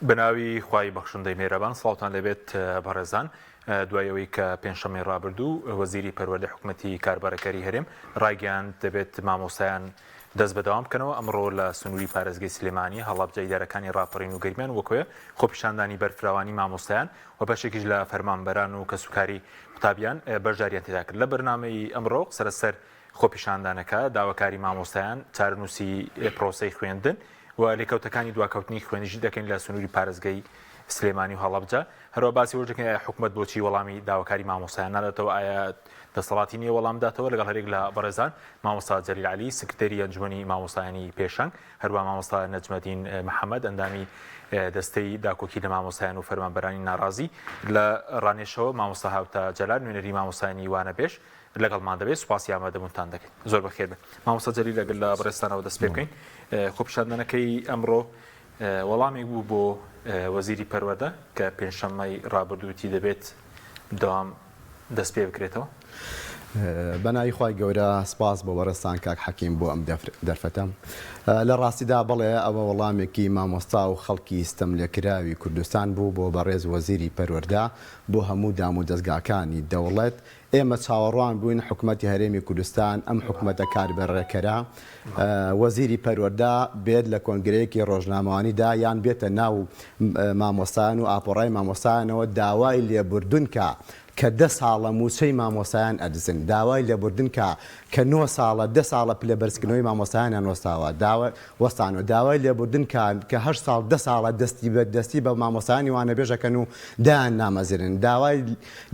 بەناوی خوای بەخشندەی مێرەبان سڵاوتان لێبێت بەڕێزان دوای ئەوەی کە پێنجشەممەی ڕابردوو وەزیری پەروەردەی حکومەتی کاربەڕێکەری هەرێم ڕایگەیاند دەبێت مامۆستایان دەست بەدەوام بکەنەوە ئەمڕۆ لە سنووری پارێزگەی سلێمانی هەڵەبجە ئیدارەکانی ڕاپەڕین و گەرمیان وەکۆیە خۆپیشاندانی بەرفراوانی مامۆستایان و بەشێکیش لە فەرمانبەران و کەسوکاری قوتابیان بەشداریان تێدا کرد لە بەرنامەی ئەمڕۆ قسە لەسەر خۆپیشاندانەکە، داواکاری مامۆستایان، چارەنووسی پرۆسەی خوێندن و لێکەوتەکانی دواکەوتنی خوێندنیش دەکەین لە سنووری پارێزگەی سلێمانی و هەڵەبجە. هەروەها باسی ئەوەش دەکەین ئایا حکومەت بۆچی وەڵامی داواکاری مامۆستایان ناداتەوە، ئایا دەسەڵاتی نییە وەڵام بداتەوە؟ لەگەڵ هەریەک لە بەڕێزان مامۆستا جەلیل عەلی، سکرتێری ئەنجومەنی مامۆستایانی پێشەنگ، هەروەها مامۆستا نەجمەدین محەمەد، ئەندامی دەستەی داکۆکی لە مامۆستایان و فەرمانبەرانی ناڕازی، لە ڕانیەشەوە مامۆستا هاوتا جەلال، نوێنەری مامۆستایانی وانەبێژ، لەگەڵمان دەبێت سوپاسی ئامادەبوونتان دەکەین زۆر بەخێر بن مامۆستا جەلیل ئەگەر لە بەڕێزتانەوە دەست پێ بکەین خۆپیشاندانەکەی ئەمڕۆ وەڵامێک بوو بۆ وەزیری پەروەردە کە پێنجشەممەی ڕابردووتی دەبێت دەوام دەست پێ بکرێتەوە. بەناوی خوای گەورە سپاس بۆ بەڕێزتان کاک حەکیم بۆ ئەم دەرفەتە. لە ڕاستیدا بەڵێ ئەوە وەڵامێکی مامۆستا و خەڵکی ستەملێکراوی کوردستان بوو بۆ بەڕێز وەزیری پەروەردە بۆ هەموو دامودەزگاکانی دەوڵەت ئێمە چاوەڕوان بووین حکومەتی هەرێمی کوردستان، ئەم حکومەتە کاربەڕێکەرە، وەزیری پەروەردە بێت لە کۆنگرەیەکی ڕۆژنامەوانیدا یان بێتە ناو مامۆستایان و ئاپۆڕای مامۆستایانەوە داوای لێبوردن کا کە دە ساڵە مووچەی مامۆستایان ئەدزن، داوای لێبوردن کا کە نۆ ساڵە دە ساڵە پلە بەرزکردنەوەی مامۆستایانیان وەستاوە داوای وەستانەوە داوای لێبوردن کا کە هەشت ساڵ دە ساڵە دەستی بە دەستی بە مامۆستایانی وانەبێژ ئەکەن و دایان نامەزرێنن داوای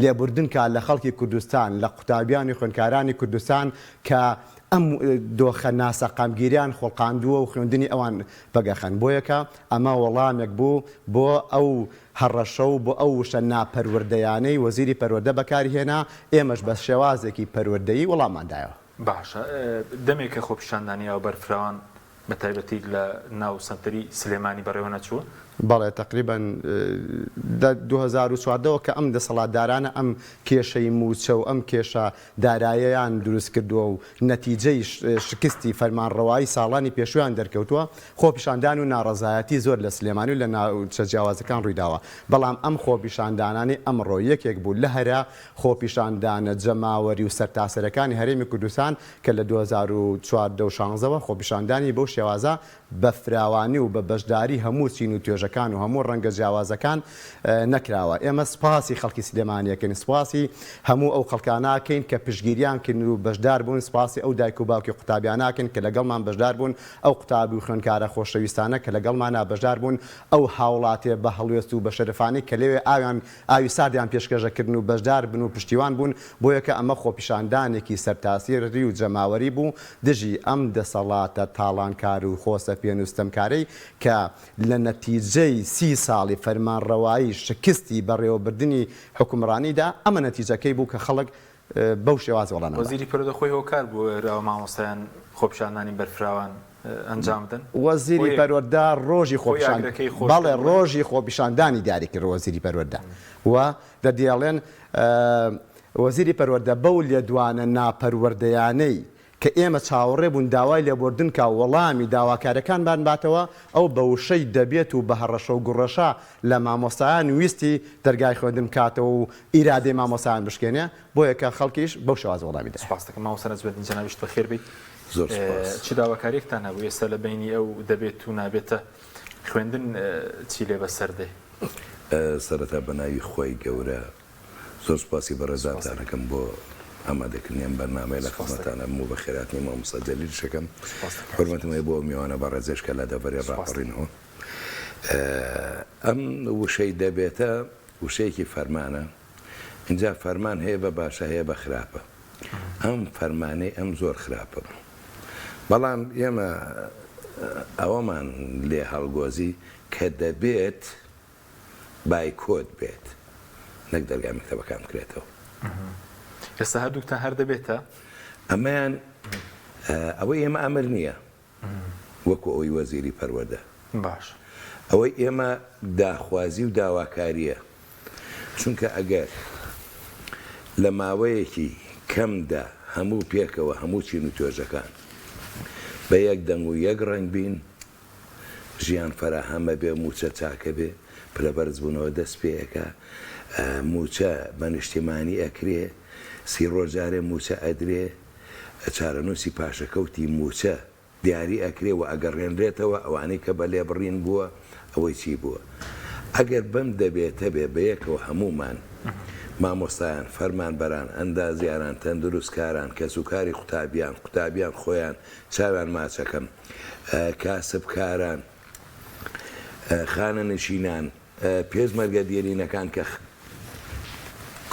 لێبوردن کا لە خەڵکی کوردستان لە قوتابیان و خوێندکارانی کوردستان کە ئەم دۆخە ناسەقامگیریان خوڵقاندووە و خوێندنی ئەوان پەگەخەن بۆیەکە ئەمە وەڵامێک بوو بۆ ئەو هەڕەشە و بۆ ئەو وشە ناپەروەردەیانەی وەزیری پەروەردە بەکاری هێنا، ئێمەش بە شێوازێکی پەروەردەیی وەڵاممان دایەوە. باشە دەمێکە خۆپیشاندانی ئاو بەرفراوان بە تایبەتی لە ناو سەنتەری سلێمانی بەڕێوە نەچووە؟ بەڵێ تەقریبەن لە 2014 وە کە ئەم دەسەڵاتدارانە ئەم کێشەی مووچە و ئەم کێشە دارایەیان دروست کردووە و نەتیجەی شکستی فەرمانڕەوایی ساڵانی پێشوویان دەرکەوتووە، خۆپیشاندان و ناڕەزایەتی زۆر لە سلێمانی و لە ناوچە جیاوازەکان ڕوویداوە، بەڵام ئەم خۆپیشاندانانەی ئەمڕۆ یەکێک بوو لە هەرە خۆپیشاندانە جەماوەری و سەرتاسەرەکانی هەرێمی کوردستان کە لە 2014 و 16 وە خۆپیشاندانی بەو شێوازە بە فراوانی و بە بەشداری هەموو چین و توێژەکان و هەموو ڕەنگە جیاوازەکان نەکراوە. ئێمە سوپاسی خەڵکی سلێمانی ئەکەین، سوپاسی هەموو ئەو خەڵکانە ئەکەین کە پشتگیریان کردین و بەشدار بوون، سوپاسی ئەو دایک و باوکی قوتابیانە ئەکەین کە لەگەڵمان بەشدار بوون، ئەو قوتابی و خوێندکارە خۆشەویستانە کە لەگەڵمانا بەشدار بوون، ئەو هاوڵاتیە بە هەڵوێست و بە شەرەفانەی کە لەوێ ئاویان ئاوی ساردیان پێشکەش ئەکردن و بەشدار بن و پشتیوان بوون، بۆیەکە ئەمە خۆپیشاندانێکی سەرتاسیری و جەماوەری بوو دژی ئەم دەسەڵاتە تاڵانکار و خۆسەپێن و ستەمکارەی کە لە نەتیجەی سی ساڵی فەرمانڕەوایی شکستی بەڕێوەبردنی حوکمڕانیدا ئەمە نەتیجەکەی بوو کە خەڵک بەو شێوازە وەڵامیان دایەوە. وەزیری پەروەردە خۆی هۆکار بوو ئەوە مامۆستایان خۆپیشاندانی بەرفراوان ئەنجام بدەن؟ وەزیری پەروەردە ڕۆژی خۆپیشان بەڵێ ڕۆژی خۆپیشاندانی دیاری کرد وەزیری پەروەردە و دەدیڵێن وەزیری پەروەردە بەو لێدوانە ناپەروەردەیانەی کە ئێمە چاوەڕێ بوون داوای لێبوردن کا و وەڵامی داواکاریەکانمان باتەوە، ئەو بە وشەی دەبێت و بە هەڕەشە و گوڕەشە لە مامۆستایان ویستی دەرگای خوێندن بکاتەوە و ئیرادەی مامۆستایان بشکێنێ، بۆیە کە خەڵکیش بەو شێوازە وەڵامی دایەوە. سوپاست دەکەم مامۆستا نەجمەدین جەنابیشت بەخێر بێیت. زۆر سوپاس. چ داواکاریەکتان هەبوو ئێستا لە بەینی ئەو دەبێت و نابێتە خوێندن چی لێ بەسەر دێ؟ سەرەتا بە ناوی خوای گەورە زۆر سوپاسی بەڕێزانتان ئەکەم بۆ ئامادەکردنی ئەم بەرنامەیە لە خزمەتتان ئەبم و بەخێرهاتنی مامۆستا جەلیلیش ئەکەم حورمەتم هەیە بۆ ئەو میوانە بەڕێزەش کە لە دەڤەری ڕاپەڕینەوە ئەم وشەی دەبێتە وشەیەکی فەرمانە ئینجا فەرمان هەیە بە باشە هەیە بە خراپە ئەم فەرمانەی ئەم زۆر خراپە بوو بەڵام ئێمە ئەوەمان لێ هەڵگۆزی کە دەبێت بایکۆت بێت نەک دەرگای مەکتەبەکان بکرێتەوە. ئێستا هەردووکتان هەر دەبێتە؟ ئەمەیان ئەوەی ئێمە ئەمر نییە وەکو ئەوەی وەزیری پەروەردە. باش. ئەوەی ئێمە داخوازی و داواکارییە چونکە ئەگەر لە ماوەیەکی کەمدا هەموو پێکەوە هەموو چین و توێژەکان بە یەک دەنگ و یەک ڕەنگ بین. ژیان فەراهەم ئەبێ، مووچە چاک ئەبێ، پلە بەرزبوونەوە دەست پێ ئەکا، مووچە بە نیشتیمانی ئەکرێ، سی ڕۆژ جارێ مووچە ئەدرێ، چارەنووسی پاشەکەوتی مووچە دیاری ئەکرێ و ئەگەڕێنرێتەوە ئەوانەی کە بە لێبڕین بووە ئەوەی چی بووە ئەگەر بەم دەبێتە بێ بەیەکەوە هەموومان مامۆستایان فەرمانبەران ئەندازیاران تەندروستکاران کەسوکاری قوتابیان قوتابیان خۆیان چاویان ماچەکەم کاسبکاران خانەنشینان پێشمەرگە دێرینەکان کە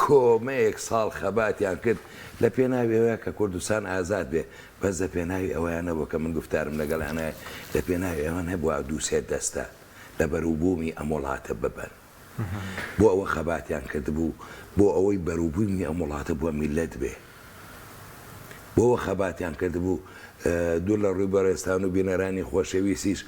کۆمەیەک ساڵ خەباتیان کرد لە پێناوی ئەوەیا کە کوردستان ئازاد بێ، بەس لە پێناوی ئەوەیا نەبووە کە من گوفتارم لەگەڵیان هەیە، لە پێناوی ئەوە نەبووە دوو سێ دەستە لە بەروبوومی ئەم وڵاتە ببەن. بۆ ئەوە خەباتیان کردبوو بۆ ئەوەی بەروبوومی ئەم وڵاتە بۆ میللەت بێ. بۆ ئەوە خەباتیان کردبوو، دوور لە ڕووی بەڕێزتان و بینەرانی خۆشەویستیش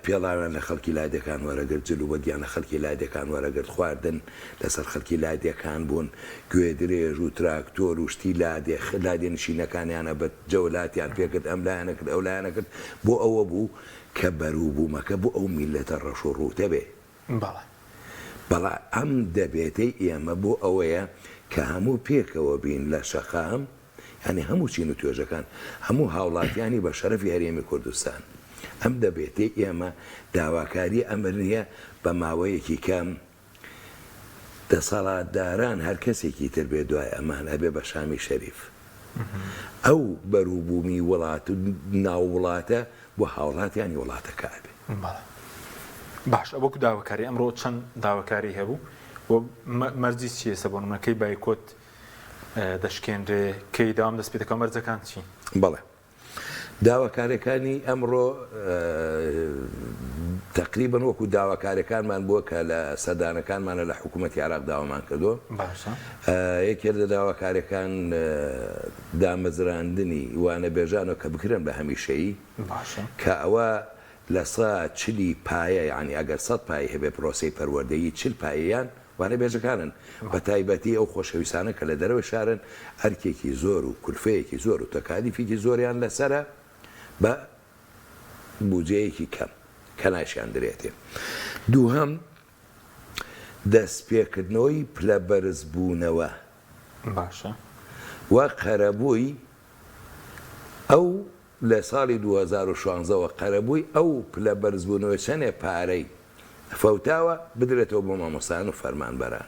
پێڵاویان لە خەڵکی لادێکان وەرەگرت، جلوبەرگیان لە خەڵکی لادێکان وەرەگرت، خواردن لەسەر خەڵکی لادێکان بوون، گوێدرێژ و تراکتۆر و شتی لادێ لادێنشینەکانیان ئەبرد، جەولاتیان پێکرد، ئەم لایانە کرد، ئەو لایانە کرد، بۆ ئەوە بوو کە بەروبوومەکە بۆ ئەو میللەتە ڕەش و ڕووتە بێ. بەڵێ. بەڵا ئەم دەبێتەی ئێمە بۆ ئەوەیە کە هەموو پێکەوە بین لە شەقام، یانی هەموو چین و توێژەکان، هەموو هاوڵاتیانی بە شەرەفی هەرێمی کوردستان. ئەم دەبێتەی ئێمە داواکاری ئەمر نییە بە ماوەیەکی کەم دەسەڵاتداران هەر کەسێکی تر بێ دوای ئەمان ئەبێ بە شامی شەریف. ئەو بەروبوومی وڵات و ناو وڵاتە بۆ هاوڵاتیانی وڵاتەکە ئەبێ. بەڵێ باشە وەکو داواکاری ئەمڕۆ چەند داواکاری هەبوو و مەرجی چی ئێستا بۆ نمونە کەی بایکۆت دەشکێنرێ کەی داوام دەست پێ دەکا مەرجەکان چین؟ بەڵێ داواکاریەکانی ئەمڕۆ تەقریبەن وەکو داواکاریەکانمان بووە کە لە سەردانەکانمانە لە حکوومەتی عێراق داوامان کردووە. باشە. یەکێ لە داواکاریەکان دامەزراندنی وانەبێژانە کە بکرێن بە هەمیشەیی. باشە. کە ئەوە لە سا چلی پایە یانی ئەگەر سەد پایەی هەبێ پرۆسەی پەروەردەیی چل پایەیان وانەبێژەکانن بە تایبەتی ئەو خۆشەویستانە کە لە دەرەوەی شارن ئەرکێکی زۆر و کولفەیەکی زۆر و تەکالیفێکی زۆریان لەسەرە بە بوجەیەکی کەم کە ناشیان درێتێ. دووهەم دەستپێکردنەوەی پلە بەرزبوونەوە باشە. و قەرەبووی ئەو لە ساڵی 2016 وە قەرەبووی ئەو پلە بەرزبوونەوەی چەنێ پارەی فەوتاوە بدرێتەوە بۆ مامۆستایان و فەرمانبەران.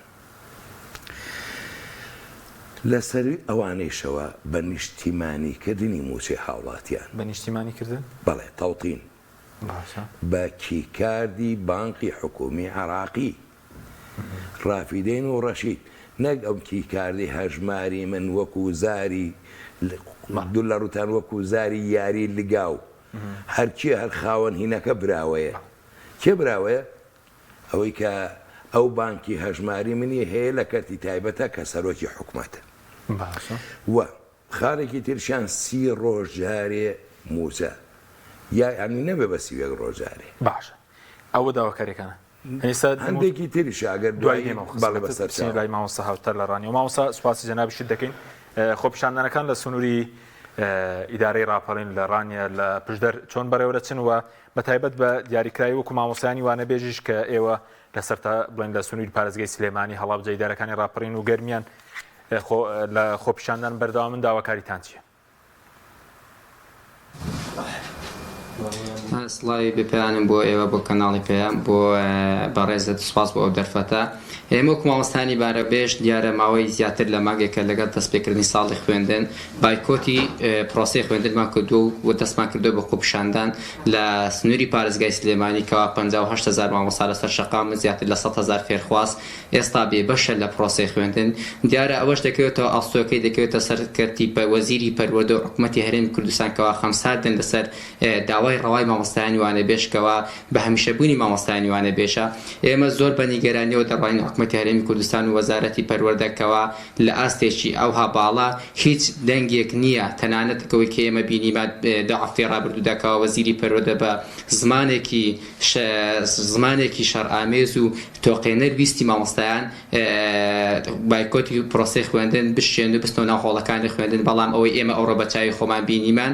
لە سەرووی ئەوانەیشەوە بە نیشتیمانی کردنی مووچەی هاوڵاتیان. بە نیشتیمانی کردن؟ بەڵێ، تەوتین. باشە. بە کیکاردی بانقی حکوومی عێراقی. ڕافیدەین و ڕەشید. نەک ئەو کیکاردەی هەژماری من وەکوو زاری دوور لە ڕووتان وەکوو زاری یاری لگاو. هەر کێ هەر خاوەن هینەکە براوەیە. کێ براوەیە؟ ئەوەی کە ئەو بانکی هەژماری منی هەیە لە کەرتی تایبەتە کە سەرۆکی حکومەتە. باشە. وە خاڵێکی ترشیان سی ڕۆژ جارێ مووچە یا یانی نەبێ بە 31 ڕۆژ جارێ. باشە ئەوە داواکاریەکانە. ئێستا هەندێکی تریشە ئەگەر دوای دێمەوە بەڵێ بەسەر چاو. لای مامۆستا هاوتەر لە ڕانیەوە. مامۆستا سوپاسی جەنابیشت دەکەین. خۆپیشاندانەکان لە سنووری ئیدارەی ڕاپەڕین لە ڕانیە لە پشدەر چۆن بەڕێوەدەچن و بە تایبەت بە دیاریکراوی وەکو مامۆستایانی وانەبێژیش کە ئێوە لەسەر تا بڵێن لە سنووری پارێزگای سلێمانی هەڵەبجە ئیدارەکانی ڕاپەڕین و گەرمیان لە خۆپیشاندان بەردەوامن داواکاریتان چییە؟ سڵاوی بێ پایانم بۆ ئێوە بۆ کەناڵی پەیام بۆ بەڕێزت سوپاس بۆ ئەو دەرفەتە ئێمە وەکو مامۆستایانی بارەبێژ دیارە ماوەی زیاتر لە مانگێکە لەگەڵ دەستپێکردنی ساڵی خوێندن بایکۆتی پرۆسەی خوێندنمان کردووە و دەستمان کردووە بە خۆپیشاندان لە سنووری پارێزگای سلێمانی کەوا 58 هەزار مامۆستا لەسەر شەقام و زیاتر لە 100 هەزار فێرخواز ئێستا بێبەشە لە پرۆسەی خوێندن، دیارە ئەوەش دەکەوێتەوە ئاستۆکەی دەکەوێتە سەر کەرتی وەزیری پەروەردە و حکومەتی هەرێمی کوردستان کەوا خەمساردن لەسەر داوای ڕەوای مامۆستایانی وانەبێژ کەوا بە هەمیشەبوونی مامۆستایانی وانەبێژە. ئێمە زۆر بە نیگەرانیەوە دەڕوانین حکومەتی هەرێمی کوردستان و وەزارەتی پەروەردە کەوا لە ئاستێکی ئەوها باڵا هیچ دەنگێک نییە تەنانەت ئەوەی کە ئێمە بینیمان دە هەفتەی ڕابردوودا کەوا وەزیری پەروەردە بە زمانێکی زمانێکی شەڕئامێز و تۆقێنەر ویستی مامۆستایان بایکۆتی پرۆسەی خوێندن بشکێن و بچنەوە ناو هۆڵەکانی خوێندن، بەڵام ئەوەی ئێمە ئەوڕۆ بە چاوی خۆمان بینیمان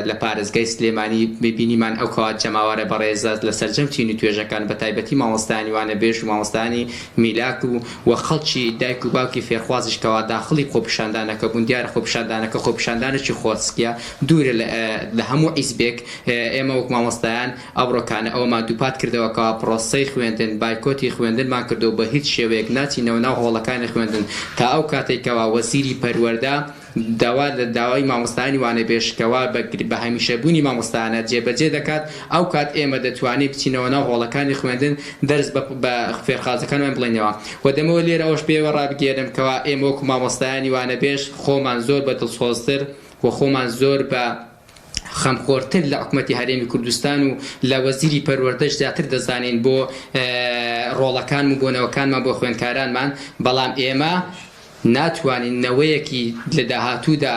لە پارێزگای سلێمانی بینیمان. هەموومان ئەو کەوا جەماوەرە بەڕێزە لە سەرجەم چین و توێژەکان بە تایبەتی مامۆستایانی وانەبێژ و مامۆستایانی میلاک و و خەڵکی دایک و باوکی فێرخوازیش کەوا داخڵی خۆپیشاندانەکە بوون دیارە خۆپیشاندانەکە خۆپیشاندانێکی خۆرسکیە دوورە لە لە هەموو حیزبێک ئێمە وەک مامۆستایان ئەوڕۆکانە ئەوەمان دووپات کردەوە کەوا پڕۆسەی خوێندن بایکۆتی خوێندنمان کردو بە هیچ شێوەیەک ناچینەوە ناو هۆڵەکانی خوێندن تا ئەو کاتەی کەوا وەزیری پەروەردە داوا لە داوای مامۆستایانی وانەبێژ کەوا بە بە هەمیشەبوونی مامۆستایانە جێبەجێ دەکات ئەو کات ئێمە دەتوانین بچینەوە ناو هۆڵەکانی خوێندن دەرس بە بە فێرخوازەکانمان بڵێینەوە و دەمەوێت لێرە ئەوەش پێوە ڕابگەیەنم کەوا ئێمە وەکو مامۆستایانی وانەبێژ خۆمان زۆر بە دڵسۆزتر و خۆمان زۆر بە خەمخۆرتر لە حکومەتی هەرێمی کوردستان و لە وەزیری پەروەردەش زیاتر دەزانین بۆ ڕۆڵەکانم و بۆ نەوەکانمان بۆ خوێندکارانمان بەڵام ئێمە ناتوانین نەوەیەکی لە داهاتوودا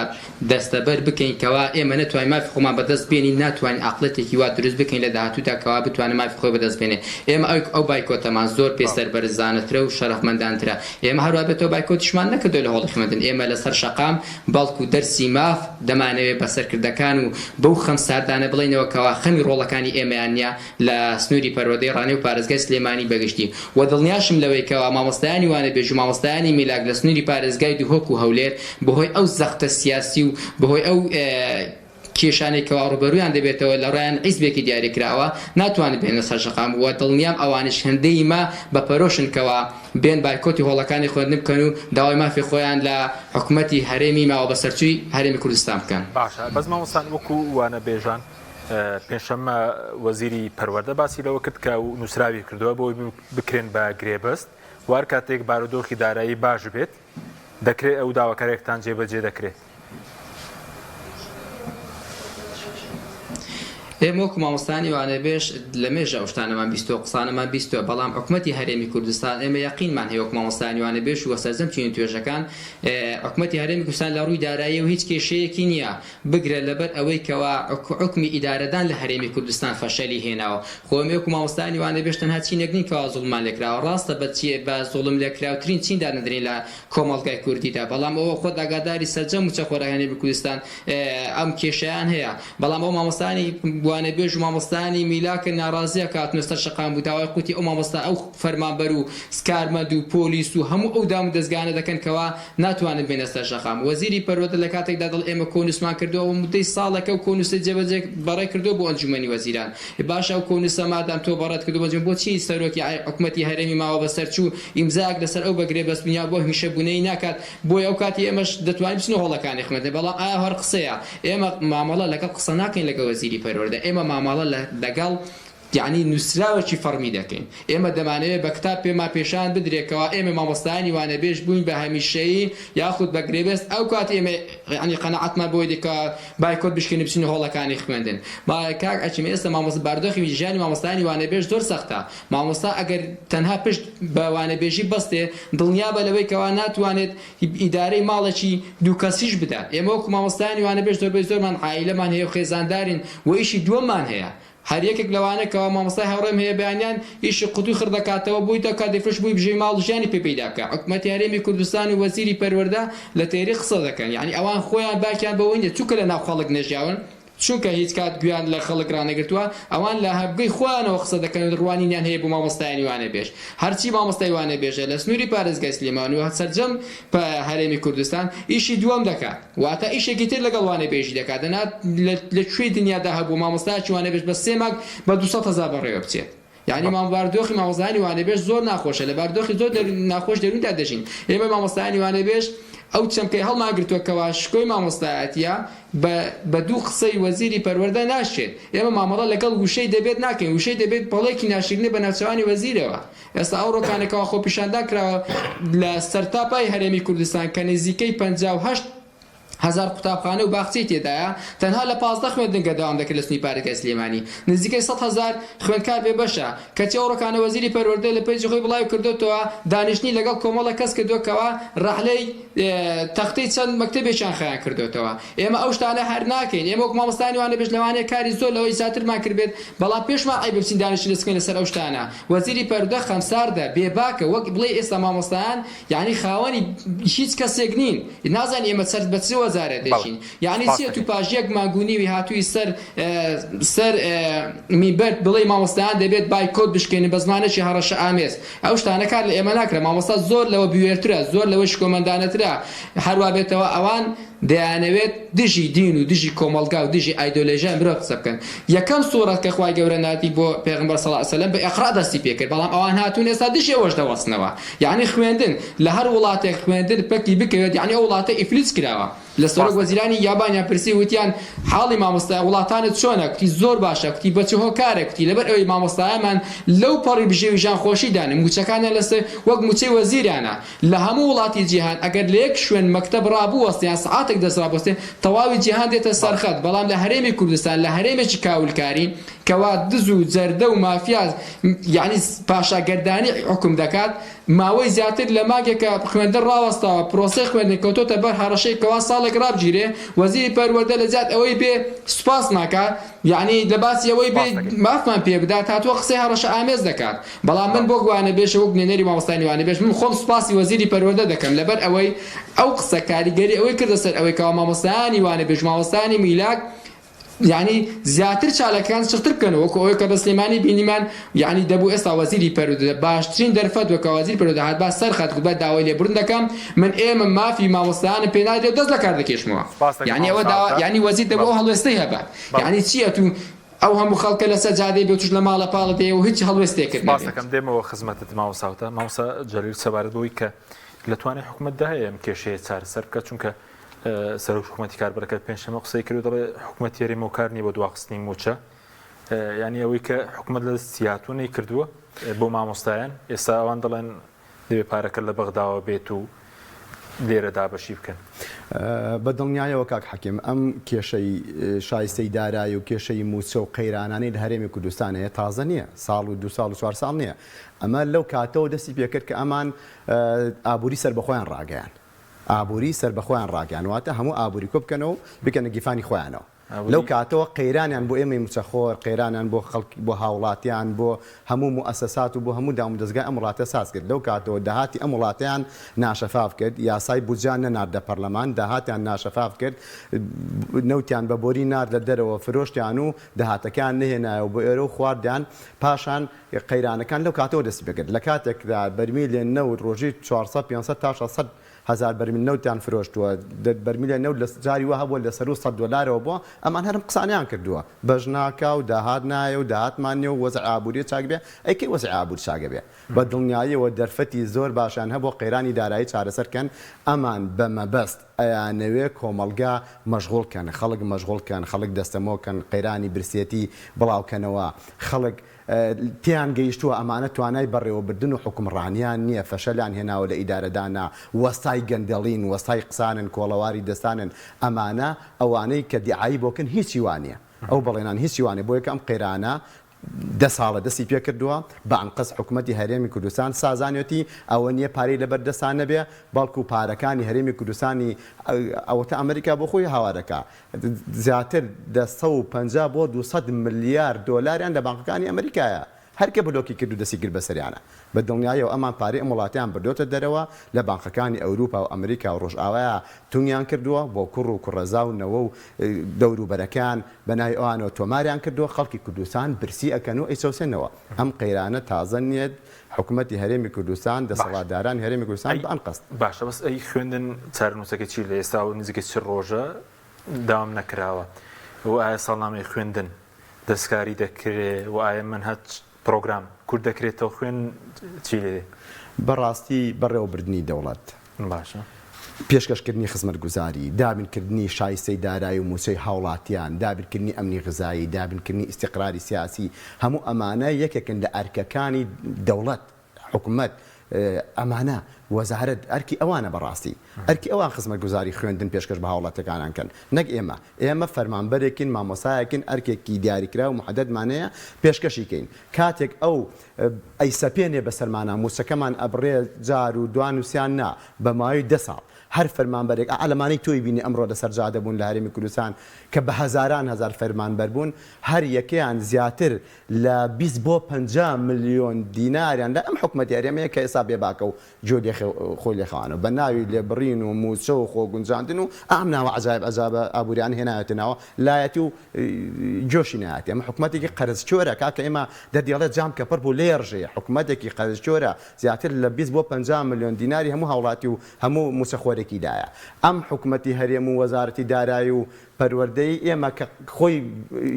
دەستەبەر بکەین کەوا ئێمە نەتوانین مافی خۆمان بەدەست بێنین، ناتوانین عەقڵێتێکی وا دروست بکەین لە داهاتوودا کەوا بتوانێت مافی خۆی بەدەست بێنێ. ئێمە ئەو ئەو بایکۆتەمان زۆر پێ سەربەرزانەترە و شەرەفمەندانترە. ئێمە هەروا بێتەوە بایکۆتیشمان نەکردووە لە هۆڵی خوێندن، ئێمە لەسەر شەقام بەڵکو دەرسی ماف دەمانەوێ بە سەرکردەکان و بەو خەمساردانە بڵێینەوە کەوا خەمی ڕۆڵەکانی ئێمەیان نییە، لە سنووری پەروەردەی ڕانیە و پارێزگای سلێمانی بەگشتی و دڵنیاشم لەوەی کەوا مامۆستایانی وانەبێژ و مامۆستایانی میلاک لە سنووری پارێزگای دهۆک و هەولێر بەهۆی ئەو زەختە سیاسی و بەهۆی ئەو کێشانەی کەوا ڕووبەروویان دەبێتەوە لە ڕێیان حیزبێکی دیاریکراوە ناتوانن بێنە سەر شەقام و دڵنیام ئەوانیش هێندەی مە بە پەرۆشن کەوا بێن بایکۆتی هۆڵەکانی خوێندن بکەن و داوای مافی خۆیان لە حکومەتی هەرێمی ماوە بەسەرچووی هەرێمی کوردستان بکەن. باشە بەس مامۆستان وەکو وانەبێژان پێنجشەممە وەزیری پەروەردە باسی لەوە کرد کە نووسراوی کردووە بۆی بکرێن بە گرێبەست و هەر کاتێک بارودۆخی دارایی باش بێت دەکرێت ئەو داواکاریەکتان جێبەجێ دەکرێت. ئێمە وەکو مامۆستایانی وانەبێژ لە مێژە ئەو شتانەمان بیستووە قسانەمان بیستووە بەڵام حکومەتی هەرێمی کوردستان ئێمە یەقینمان هەیە وەکو مامۆستایانی وانەبێژ و سەرجەم چین و توێژەکان حکومەتی هەرێمی کوردستان لە ڕووی داراییەوە هیچ کێشەیەکی نییە بگرە لەبەر ئەوەی کەوا حوکمی ئیدارەدان لە هەرێمی کوردستان فەشەلی هێناوە. خۆ ئێمە وەکو مامۆستایانی وانەبێژ تەنها چینێک نین کەوا زوڵممان لێکراوە. ڕاستە بە بە زوڵم لێکراوترین چین دادەنرێین لە کۆمەڵگای کوردیدا، بەڵام ئەوە خۆت ئاگاداری سەرجەم موچەخۆرانی هەرێمی کوردستان ئەم کێشەیان هەیە. بەڵام ئەو مامۆستایانی وانەبێژ و مامۆستایانی میلاکن ناڕازیە کە هاتنە سەر شەقام و داوای قوتی ئەو مامۆستا ئەو فەرمانبەر و کارمەند و پۆلیس و هەموو ئەو دام و دەزگایانە دەکەن کەوا ناتوانن بێنە سەر شەقام. وەزیری پەروەردە لە کاتێکدا دەڵێ ئێمە کۆنووسمان کردووە، ئەوە موددەی ساڵێکە ئەو کۆنووسەی جێبەجێ بەڕێ کردووە بۆ ئەنجوومەنی وەزیران. باشە ئەو کۆنووسە مادام تۆ بەڕێت کردووە بۆ ئەنجوومەن، بۆچی سەرۆکی حکومەتی هەرێمی ماوە بەسەرچوو ئیمزایەک لەسەر ئەو بە گرێبەست بوون یا بۆ هەمیشە بوونەی ناکات؟ بۆیە ئەو کاتی ئێمەش دەتوانین بچینە هۆڵەکانی خوێندن، بەڵام ئایا هەر قسەیە؟ ئێمە مامەڵە لەگەڵ قسە ناکەین لەگەڵ وەزیری پەروەردە، ئێمە مامەڵە لەگەڵ یەعنی نووسراوێکی فەڕمی دەکەین. ئێمە دەمانەوێت بە کتاب پێمان پێشان بدرێت کەوا ئێمە مامۆستایانی وانەبێژ بووین بە هەمیشەیی یاخود بە گرێبەست ئەو کات ئێمە یەعنی قەناعەتمان بۆی دێت کە بایکۆت بشکێنین بچینە هۆڵەکانی خوێندن. با کاک ئەکیم ئێستا مامۆستا بارودۆخی ژیانی مامۆستایانی وانەبێژ زۆر سەختە. مامۆستا ئەگەر تەنها پشت بە وانەبێژی ببەستێ دڵنیابە لەوەی کەوا ناتوانێت ئیدارەی ماڵێکی دوو کەسیش بدات. ئێمە وەکو مامۆستایانی وانەبێژ زۆربەی زۆرمان عائیلەمان هەیە و خێزاندارین و ئیشی دووەممان هەیە. هەر یەکێک لەوانە کەوا مامۆستای هاوڕێم هەیە بەیانیان ئیشی قوتوی خڕ دەکاتەوە بۆی دەکات دەیفرۆشت بۆی بژێوی ماڵ و ژیانی پێ پەیدا بکا حکومەتی هەرێمی کوردستان و وەزیری پەروەردە لە تێری قسە دەکەن یانی ئەوان خۆیان باکیان بەوەی نیە چونکە لە ناو خەڵک نەژیاون چونکە هیچ کات گوێیان لە خەڵک ڕانەگرتووە ئەوان لە هەبگەی خۆیانەوە قسە دەکەن و ڕوانینیان هەیە بۆ مامۆستایانی وانەبێژ هەرچی مامۆستای وانەبێژە لە سنووری پارێزگای سلێمان و سەرجەم هەرێمی کوردستان ئیشی دووەم دەکات واتە ئیشێکی تر لەگەڵ وانەبێژی دەکات دەنا لە کوێی دنیادا هەبوو مامۆستایەکی وانەبێژ بە سێ مانگ بە 200 هەزار بەڕێوە بچێت یعنی مام باردۆخی مامۆستایانی وانەبێژ زۆر ناخۆشە لە باردۆخی زۆر ناخۆش دەرووندا دەژین ئێمە مامۆستایانی وانەبێژ ئەو چەمکەی هەڵمانگرتووە کەوا شکۆی مامۆستایەتیە بە بە دوو قسەی وەزیری پەروەردە ناشێت ئێمە مامەڵە لەگەڵ وشەی دەبێت ناکەین وشەی دەبێت پەڵێکی ناشرینە بە ناوچەوانی وەزیرەوە ئێستا ئەو ڕۆکانە کەوا خۆپیشاندان کراوە لە سەرتاپای هەرێمی کوردستان کە نزیکەی 58,000 قوتابخانە و باخچەی تێدایە تەنها لە 15 خوێندنگە دەوام دەکرێت لە سنووری پارێزگای سلێمانی نزیکەی 100,000 خوێندکار بێبەشە کەچی ئەو ڕۆکانە وەزیری پەروەردە لە پەیجی خۆی بڵاوی کردۆتەوە دانیشتنی لەگەڵ کۆمەڵێک کەس کردووە کەوا ڕەحلەی تەختەی چەند مەکتەبێکیان خەیان کردۆتەوە ئێمە ئەو شتانە هەر ناکەین ئێمە وەک مامۆستایانی وانەبێژ لەوانەیە کاری زۆر لەوەی زیاترمان کردبێت بەڵام پێشمان عەیبە بچین دانیشتن دەست بکەین لەسەر ئەو شتانە وەزیری پەروەردە خەمساردە بێباکە وەک بڵێی ئێستا مامۆستایان یانی خاوەنی هیچ کەسێک نین نازانین ئێمە چەند بە چ وەزعێک. وەزارەتێکین یانی چیە تو پاش یەک مانگ و نیوی هاتووی سەر سەر مینبەر بڵێی مامۆستایان دەبێت بایکۆت بشکێنن بە زمانێکی هەڕەشە ئامێز ئەو شتانە کار لە ئێمە ناکرێت مامۆستا زۆر لەوە بوێرترە زۆر لەوە شکۆمەندانەترە هەروا بێتەوە ئەوان دەیانەوێت دژی دین و دژی کۆمەڵگا و دژی ئایدۆلۆژیای مرۆڤ قسە بکەن یەکەم سوڕەت کە خوای گەورە ناردی بۆ پێغەمبەر صلی اللە علیە وسلم بە اقرا دەستی پێکرد بەڵام ئەوان هاتوون ئێستا دژی ئەوەش دەوەستنەوە یەعنی خوێندن لە هەر وڵاتێک خوێندن پەکی بکەوێت یەعنی ئەو وڵاتە ئیفلیج کراوە لە سەرۆک وەزیرانی یابانیان پرسی وتیان حاڵی مامۆستا وڵاتانت چۆنە کوتی زۆر باشە کوتی بە چ هۆکارێک کوتی لەبەر ئەوەی مامۆستایانمان لەو پەڕی بژێوی ژیان خۆشیدان موچەکانیان لەسەر وەک موچەی وەزیرانە لە هەموو وڵاتی جیهان ئەگەر لە یەک شوێن مەکتەب ڕابوەستێ یان سەعاتێک دەست ڕابوەستێ تەواوی جیهان دێتە سەر خەت بەڵام لە هەرێمی کوردستان لە هەرێمێکی کاولکاری کەوا دز و جەردە و مافیا یانی پاشاگەردانی حوکم دەکات ماوەی زیاتر لە مانگێکە خوێندن ڕاوەستاوە پرۆسەی خوێندن کەوتۆتە بەر هەڕەشەی کەوا ساڵێک ڕابگیرێ وەزیری پەروەردە لە جیات ئەوەی بێ سوپاس ناکا یانی لە باسی ئەوەی بێ مافمان پێ بدات هاتووە قسەی هەڕەشە ئامێز دەکات بەڵام من وەک وانەبێژ وەک نوێنەری مامۆستایانی وانەبێژ من خۆم سوپاسی وەزیری پەروەردە دەکەم لەبەر ئەوەی ئەو قسە کاریگەری ئەوەی کردە سەر ئەوەی کەوا مامۆستایانی وانەبێژ مامۆستایانی میلاک یعنی زیاتر چالاکیان چڕتر بکەنەوە وەکو ئەوەی کە لە سلێمانی بینیمان یعنی دەبوو ئێستا وەزیری پەروەردە باشترین دەرفەت وەکە وەزیر پەروەردە هاتبا سەر خەت گوتبا داوای لێبوردن دەکەم من ئێمە مافی مامۆستایانم پێ نادرێ و دەست لەکار دەکێشمەوە سوپاس دەکەم یعنی ئەوە مامۆستا داوا ئاواتە یعنی وەزیر دەبوو بەڵێ ئەو هەڵوێستەی هەبا بەڵێ یعنی چی ئەتوو ئەو هەموو خەڵکە لەسەر جادەی بێتوش لە ماڵە پاڵت دێ و هیچ هەڵوێستێکت سپاست نەبێت. دەکەم دێمەوە خزمەتت مامۆستا وتە مامۆستا جەلیل سەبارەت بەوەی کە لە توانای حکومەتدا هەیە ئەم کێشەیە چارەسەر بکات چونکە سەرۆک حکومەتی کاربەرەکە پێنجشەممە قسەی کرد و دەڵێ حکومەتی هەرێم هۆکار نییە بۆ دواخستنی مووچە یعنی ئەوەی کە حکومەت لە دەستی هاتووە نەیکردووە بۆ مامۆستایان ئێستا ئەوان دەڵێن دەبێ پارەکە لە بەغداوە بێت و لێرە دابەشی بکەن. بە دڵنیایەوە کاک حەکیم ئەم کێشەی شایستەی دارایی و کێشەی مووچە و قەیرانانەی لە هەرێمی کوردستان هەیە تازە نییە، ساڵ و دوو ساڵ و چوار ساڵ نییە، ئەمە لەو کاتەوە دەستی پێکرد کە ئەمان ئابووری سەربەخۆیان ڕاگەیاند، ئابووری سەربەخۆیان ڕاگەیاند واتە هەموو ئابووری کۆبکەنەوە و بیکەنە گیرفانی خۆیانەوە. لەو کاتەوە قەیرانیان بۆ ئێمەی موچەخۆر، قەیرانیان بۆ خەڵک، بۆ هاوڵاتیان، بۆ هەموو موئەسەسات و بۆ هەموو دامودەزگای ئەم وڵاتە ساز کرد. لەو کاتەوە داهاتی ئەم وڵاتەیان ناشەفاف کرد، یاسای بودجەیان نەناردە پەرلەمان، داهاتیان ناشەفاف کرد، نەوتیان بە بۆری ناردە دەرەوە، فرۆشتیان و داهاتەکەیان نەهێنایەوە بۆ ئێرە و خواردیان. پاشان قەیرانەکان لەو کاتەوە دەستی پێکرد. لە کاتێکدا بەرمیلێ نەوت ڕۆژی 400، 500 تا 600 هەزار بەرمیل نەوتیان فرۆشتووە، بەرمیلێ نەوت لە جاری وا هەبووە لە سەروو سەت دۆلارەوە بووە، ئەمان هەر ئەم قسانەیان کردووە، بەش ناکا و داهات نایە و داهاتمان نییە و وەزعی ئابووری چاک بێ، ئەی کەی وەزعی ئابووری چاک ئەبێ؟ بە دڵنیاییەوە دەرفەتی زۆر باشیان هەبووە قەیرانی دارایی چارەسەر کەن، ئەمان بە مەبەست ئەیانەوێ کۆمەڵگا مەشغوڵ کەن، خەڵک مەشغوڵ کەن، خەڵک دەستەمۆ کەن، قەیرانی برسێتی بڵاو کەنەوە، خەڵک تێیان گەیشتووە ئەمانە توانای بەڕێوەبردن و حوکمڕانیان نییە، فەشەلیان هێناوە لە ئیدارەدانا، وەستای گەندەڵین، وەستای قسانن، کۆڵەواری دەستانن، ئەمانە ئەوانەی کە دیعایی بۆ کەن هیچی وا نییە، ئەو بەڵێنان هیچی وا نییە، بۆیە کە ئەم قەیرانە دە ساڵە دەستی پێکردووە، بە ئەنقەست حکومەتی هەرێمی کوردستان سازانیەتی، ئەوە نییە پارەی لەبەر دەستا نەبێ، بەڵکو پارەکانی هەرێمی کوردستانی ئەوەتا ئەمریکا بۆ خۆی هاوارەکا، زیاتر لە 150 بۆ 200 ملیار دۆلاریان لە بانقەکانی ئەمریکایە هەر کە بلۆکی کرد و دەستی گرت بەسەریانا. بە دڵنیاییەوە ئەمان پارەی ئەم وڵاتەیان بردۆتە دەرەوە لە بانقەکانی ئەوروپا و ئەمریکا و ڕۆژئاوایا تونگیان کردووە بۆ کوڕ و کوڕەزا و نەوە و دەوروبەرەکەیان بە ناوی ئەوانەوە تۆماریان کردووە خەڵکی کوردستان برسی ئەکەن و ئەیچەوسێنەوە. ئەم قەیرانە تازە نیە حکومەتی هەرێمی کوردستان باشە دەسەڵاتدارانی هەرێمی کوردستان ئەی بە ئەنقەست. باشە بەس ئەی خوێندن چارەنووسەکەی چی لە ئێستا و نزیکەی چ ڕۆژە داوام نەکراوە و ئایا ساڵنامەی خوێندن دەستکاری دەکرێ و ئایا مەنهەج پرۆگرام کورت دەکرێتەوە خوێن چی لێ دێ؟ بەڕاستی بەڕێوەبردنی دەوڵەت. باشە. پێشکەشکردنی خزمەتگوزاری، دابینکردنی شایستەی دارایی و مووچەی هاوڵاتیان، دابینکردنی ئەمنی غزایی، دابینکردنی ئیستیقراری سیاسی، هەموو ئەمانە یەکێکن لە ئەرکەکانی دەوڵەت، حکومەت، ئەمانە، وەزارەت، ئەرکی ئەوانە بەڕاستی. ئەرکی ئەوان خزمەتگوزاری خوێندن پێشکەش بە هاوڵاتیەکانان کەن، نەک ئێمە. ئێمە فەرمانبەرێکین، مامۆستایەکین، ئەرکێکی دیاریکراو و موحەدەدمان هەیە پێشکەشی کەین. کاتێک ئەو ئەیسەپێنێ بەسەرمانا، مووچەکەمان ئەبڕێ جار و دوان و سیان نا، بە ماوەی دە ساڵ. هەر فەرمانبەرێک ئا لەمانەی تۆی بینی ئەمڕۆ لەسەر جادە بوون لە هەرێمی کوردستان کە بە هەزاران هەزار فەرمانبەر بوون هەر یەکەیان زیاتر لە 20 بۆ 50 ملیۆن دیناریان لە ئەم حکومەتی هەرێمەیە کە ئێستا بێباکە و گوێ لێ خۆی لێ خەوانەوە بە ناوی لێبڕین و مووچە و خۆ گونجاندن و ئەم ناوە عەجایب عەجابە ئابووریانە هێناوێتە ناوە لایەتی و گۆشی نایەتی ئەمە حکومەتێکی قەرزکۆرە کاکە ئێمە دەردی ئەڵێ جام کە پڕ بوو لێ ڕژێ حکومەتێکی قەرزکۆرە زیاتر لە 20 بۆ 50 ملیۆن دیناری هەموو هاوڵاتی و هەموو مووچەخۆرێکی دایە ئەم حکومەتی هەرێم و وەزارەتی دارایی و پەروەردەی ئێمە کە خۆی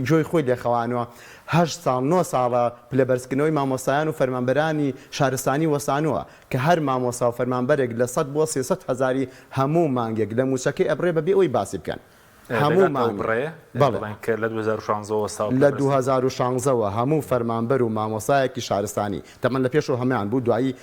گوێی خۆی لێ خەوانوە هەشت ساڵ نۆ ساڵە پلە بەرزکردنەوەی مامۆستایان و فەرمانبەرانی شارستانی وەستانوە کە هەر مامۆستا و فەرمانبەرێک لە سەد بۆ 300 هەزاری هەموو مانگێک لە موچەکەی ئەبڕێ بەبێ ئەوەی باسی بکەن هەموو دەگاتە ئەو مانگێک بڕەیە بەڵێ. بڵێن کە لە 2016 وە وەستاوە پلە لە بەرزکردنەوە. 2016 وە هەموو فەرمانبەر و مامۆستایەکی شارستانی تەبعەن لە پێشەوە هەموان بوو دوایی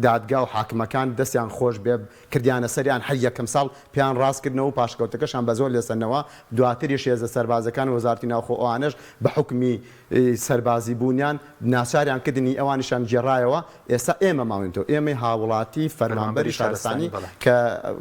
دادگا و حاکمەکان دەستیان خۆش بێ کردیانە سەریان هەر یەکەم ساڵ پێیان ڕاست کردنەوە و پاشکەوتەکەشیان بە زۆر لێسەندنەوە، دواتریش هێزە سەربازەکان و وەزارەتی ناوخۆ ئەوانەش بە حوکمی سەربازی بوونیان ناچاریان کردن ی ئەوانیشیان گێڕایەوە، ئێستا ئێمە ماوینتەوە ئێمەی هاوڵاتی فەرمانبەری شارستانی کە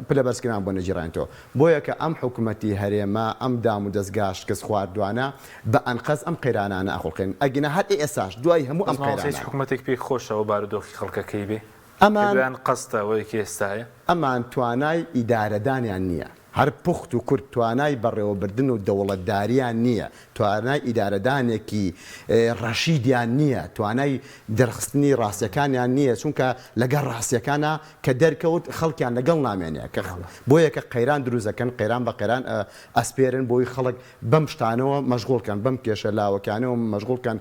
پلە بەرزکردنمان بۆ نەگیڕاینتەوە، بۆیە کە ئەم حکومەتی هەرێمە ئەم دام و دەزگا شکست خواردوانە بە ئەنقەست ئەم قەیرانانە ئەخوڵقێنن ئەگینا هەر ئێستاش دوای هەموو بەس ئەم مامۆستا هیچ قەیرانانە. حکومەتێک پێی خۆشە ئەو بارودۆخی خەڵکەکەی بێ؟ ئەمان. کە دوایان قەستە ئەوەی کە ئێستا هەیە. ئەمان توانای ئیدارەدانیان نییە. هەر پوخت و کورت توانای بەڕێوەبردن و دەوڵەتداریان نییە، توانای ئیدارەدانێکی ڕەشیدیان نییە، توانای دەرخستنی ڕاستیەکانیان نییە، چونکە لەگەڵ ڕاستیەکانا کە دەرکەوت خەڵکیان لەگەڵ نامێنێ، کە بۆیە کە قەیران دروست دەکەن، قەیران بە قەیران ئەسپێرن بۆی خەڵک بەم شتانەوە مەشغوڵ کەن، بەم کێشە لاوەکیانەوە مەشغوڵ کەن،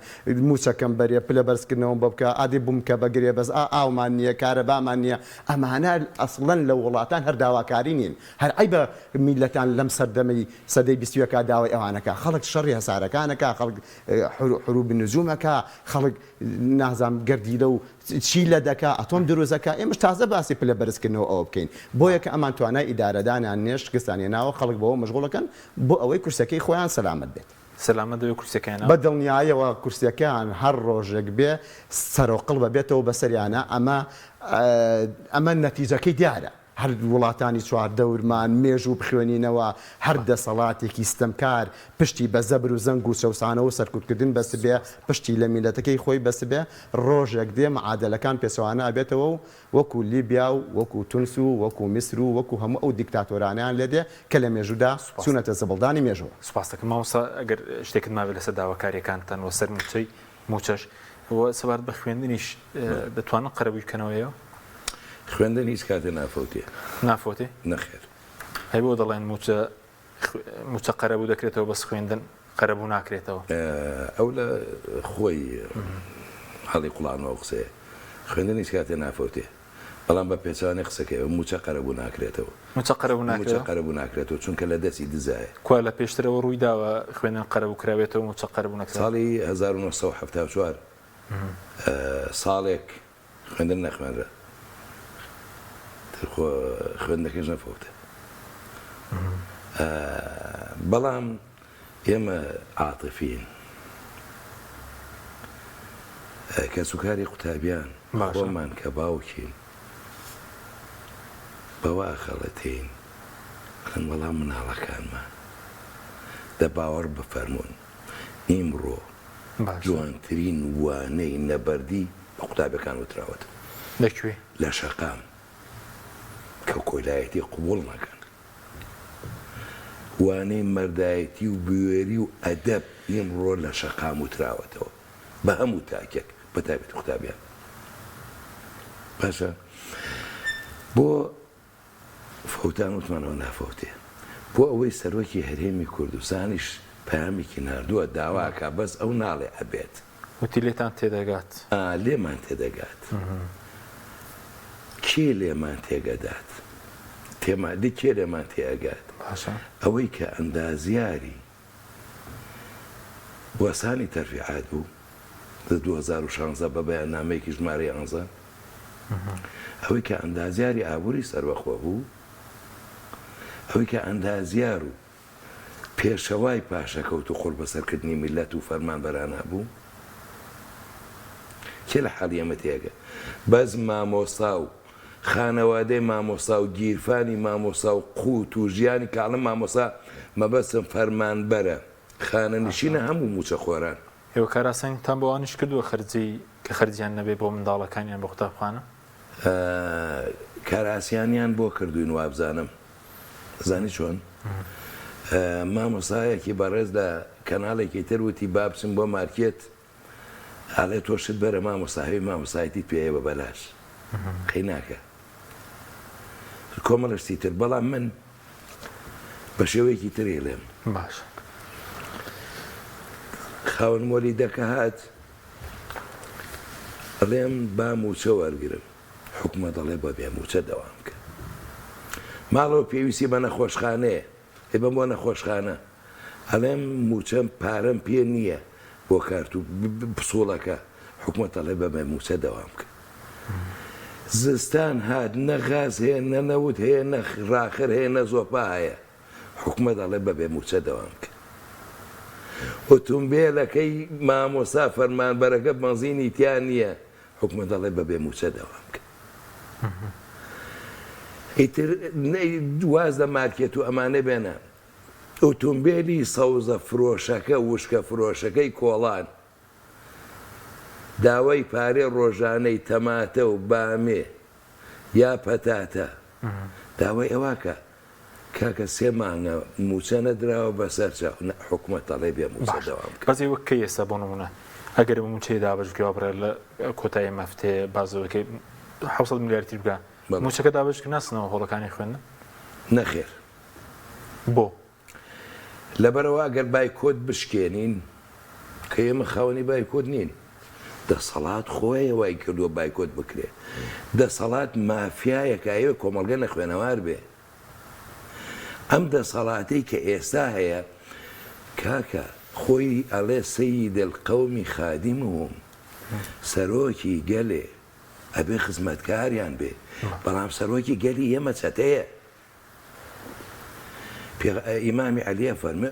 مووچەکەم بەرێ، پلە بەرزکردنەوەم بۆ بکە، ئادەی بمکە بە گرێبەست، ئا ئاومان نییە، کارەبامان نییە، ئەمانە ئەسڵەن لە وڵاتان هەر داواکاری نین، هەر عەیبە میللەتان لەم سەردەمەی سەدەی 21 داوای ئەوانە کا، خەڵک شەڕی هەسارەکان ئەکا، خەڵک حروب نجوم ئەکا، خەڵک نازانم گەردیلە و چی لە دەکا، ئەتۆم دروست ئەکا، ئێمەش تازە باسی پلە بەرزکردنەوە ئەوە بکەین، بۆیە کە ئەمان توانای ئیدارەدانیان نییە، شکستیان هێناوە، خەڵک بەوە مەشغوڵ ئەکەن، بۆ ئەوەی کورسیەکەی خۆیان سەلامەت بێت. سەلامەت دەبێت کورسیەکەیان؟ بە دڵنیایەوە کورسیەکەیان هەر ڕۆژێک بێ سەرۆقڵ بەبێتەوە بەسەریانا ئەمە ئەمە نەتیجەکەی دیارە هەر وڵاتانی چواردەورمان مێژوو بخوێنینەوە هەر دەسەڵاتێکی ستەمکار پشتی بە زەبر و زەنگ و چەوسانەوە و سەرکوتکردن بەستبێ پشتی لە میللەتەکەی خۆی بەستبێ ڕۆژێک دێ معادەلەکان پێچەوانە ئەبێتەوە و وەکو لیبیا و وەکو تونس و وەکو میسر و وەکو هەموو ئەو دیکتاتۆرانەیان لێ دێ کە لە مێژوودا سوپاست. چوونەتە زبڵدانی مێژووە. سوپاست دەکەم مامۆستا ئەگەر شتێکت مابێ لەسەر داواکاریەکانتان وە سەر موچەی موچەش وە سەبارەت بە خوێندنیش دەتوانن قەرەبووی بکەنەوە ئێوە؟ خوێندن هیچ کاتێ نافەوتێ. نافەوتێ؟ نەخێر. ئەی بۆ دەڵێن موچە موچە قەرەبوو دەکرێتەوە بەس خوێندن قەرەبوو ناکرێتەوە؟ ئەو لە خۆی هەڵی قوڵانوە ئەو قسەیە. خوێندن هیچ کاتێ نافەوتێ. بەڵام بە پێچەوانەی قسەکەی ئەو موچە قەرەبوو ناکرێتەوە. موچە قەرەبوو موچە ناکرێتەوە؟ قەرەبوو ناکرێتەوە چونکە لە دەستی دزایە. کوا لە پێشترەوە ڕووی داوە خوێندن قەرەبوو کراوێتەوە موچە قەرەبوو نەکراوە؟ ساڵی 1974 ساڵێک خوێندن نەخوێنرا تر خۆ خوێندنەکەش نەفەوتە بەڵام ئێمە عاتفین کەسوکاری قوتابیان خۆمان کە باوکین بەوە ئەخەڵەتێین ئەڵێن وەڵا مناڵەکانمان دە باوەڕ بفەرموون ئیمڕۆ جوانترین وانەی نەبەردی بە قوتابیەکان وتراوەتەوە. لە کوێ؟ لە شەقام کە کۆیلایەتی قبوڵ نەکەن. وانەی مەردایەتی و بوێری و ئەدەب ئیمڕۆ لە شەقام وتراوەتەوە بە هەموو تاکێک بە تایبەتی قوتابیان. باشە بۆ فەوتان وتمان ئەوە نافەوتێ. بۆ ئەوەی سەرۆکی هەرێمی کوردستانیش پەیامێکی ناردووە داوا ئەکا بەس ئەو ناڵێ ئەبێت. وتی لێتان تێدەگات. ئا لێمان تێدەگات. کێ لێمان تێگەدات؟ تێما دی کێ لێمان تێئەگات؟ باشە. ئەوەی کە ئەندازیاری وەسانی تەرفیعات بوو لە 2016 بە بەیاننامەیەکی ژمارە یانزە، ئەوەی کە ئەندازیاری ئابووری سەربەخۆ بوو، ئەوەی کە ئەندازیار و پێشەوای پاشەکەوت و قوڕبەسەرکردنی میللەت و فەرمانبەرانە بوو، کێ لە حاڵی ئێمە تێگە؟ بەس مامۆستا و. خانەوادەی مامۆستا و گیرفانی مامۆستا و قوت و ژیانی کاڵم مامۆستا مەبەستم فەرمانبەرە خانەنشینە هەموو موچەخۆران. ئێوە کارئاسانیتان بۆ ئەوانیش کردووە خەرجی کە خەرجیان نەبێ بۆ منداڵەکانیان بۆ قوتابخانە؟ کارئاسیانیان بۆ کردوین وابزانم ئەزانی چۆن مامۆستایەکی بەڕێز لە کەناڵێکی تر وتی با بچم بۆ مارکێت ئەڵێ تۆ شت بەرە مامۆستا هەوی مامۆستایەتیت پێیە بە بەلاش قەی ناکە کۆمەڵە شتی تر بەڵام من بە شێوەیەکی تر ئەیڵێم. باشە. خاوەن مۆلیدەکە هات ئەڵێم با مووچە وەرگرم حکومەت ئەڵێ بە بێ مووچە دەوام بکە ماڵەوە پێویستی بە نەخۆشخانەیە ئەیبەم بۆ نەخۆشخانە ئەڵێم مووچەم پارەم پێ نییە بۆ کارت و پسوڵەکە حکومەت ئەڵێ بە بێ مووچە دەوام بکە زستان هات نە غاز هەیە نە نەوت هەیە نە ڕاخەر هەیە نە زۆپا هەیە حکومەت ئەڵێ بە بێ مووچە دەوام بکە ئۆتۆمبێلەکەی مامۆستا فەرمانبەرەکە بەنزینی تیا نییە حکومەت ئەڵێ بە بێ مووچە دەوام بکە ئیتر واز لە مارکێت و ئەمانە بێنە ئۆتۆمبێلی سەوزە فرۆشەکە وشکە فرۆشەکەی کۆڵان داوای پارەی ڕۆژانەی تەماتە و بامێ یا پەتاتە داوای ئەوە کە کاکە سێ مانگە مووچە نەدراوە بەسەر چاو نە حکومەت ئەڵێ بێ مووچە باش دەوام بکە. بەس ئێوە کەی ئێستا بۆ نموونە ئەگەر ئەم مووچەیە دابەش بکرێ وا بڕیار لە کۆتایی ئەم هەفتەیە بازەوەکەی 700 ملیار تر بکا بەڵێ. مووچەکە دابەش کرد ناچنەوە هۆڵەکانی خوێندن؟ نەخێر. بۆ؟ لەبەرئەوە ئەگەر بایکۆت بشکێنین، کە ئێمە خاوەنی بایکۆت نین، دەسەڵات خۆی وای کردووە بایکۆت بکرێ، دەسەڵات مافیایەکە ئەیەوێ کۆمەڵگە نەخوێنەوار بێ. ئەم دەسەڵاتەی کە ئێستا هەیە کاکە خۆی ئەڵێ سید القوم خادمهم، سەرۆکی گەلێ ئەبێ خزمەتکاریان بێ، بەڵام سەرۆکی گەلی ئێمە چەتەیە. ئیمامی عەلی ئەفەرموێ،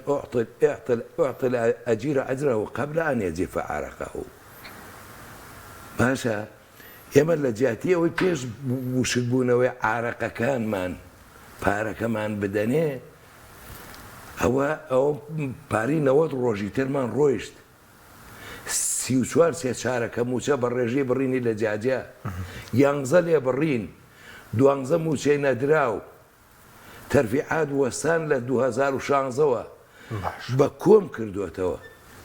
اعط الاجیر اجره قبل ان یجف عرقه. باشە ئێمە لە جیاتی ئەوەی پێش وشکبوونەوەی عارەقەکانمان پارەکەمان بدەنێ، ئەوە ئەوە پارەی 90 ڕۆژی ترمان ڕۆیشت. 34 سێ چارەکە مووچە بە ڕێژەی بڕینی لە جیاجیا، یانزە لێبڕین، دوانزە مووچەی نەدراو، تەرفیعات وەستان لە 2016 وە بە کۆم کردۆتەوە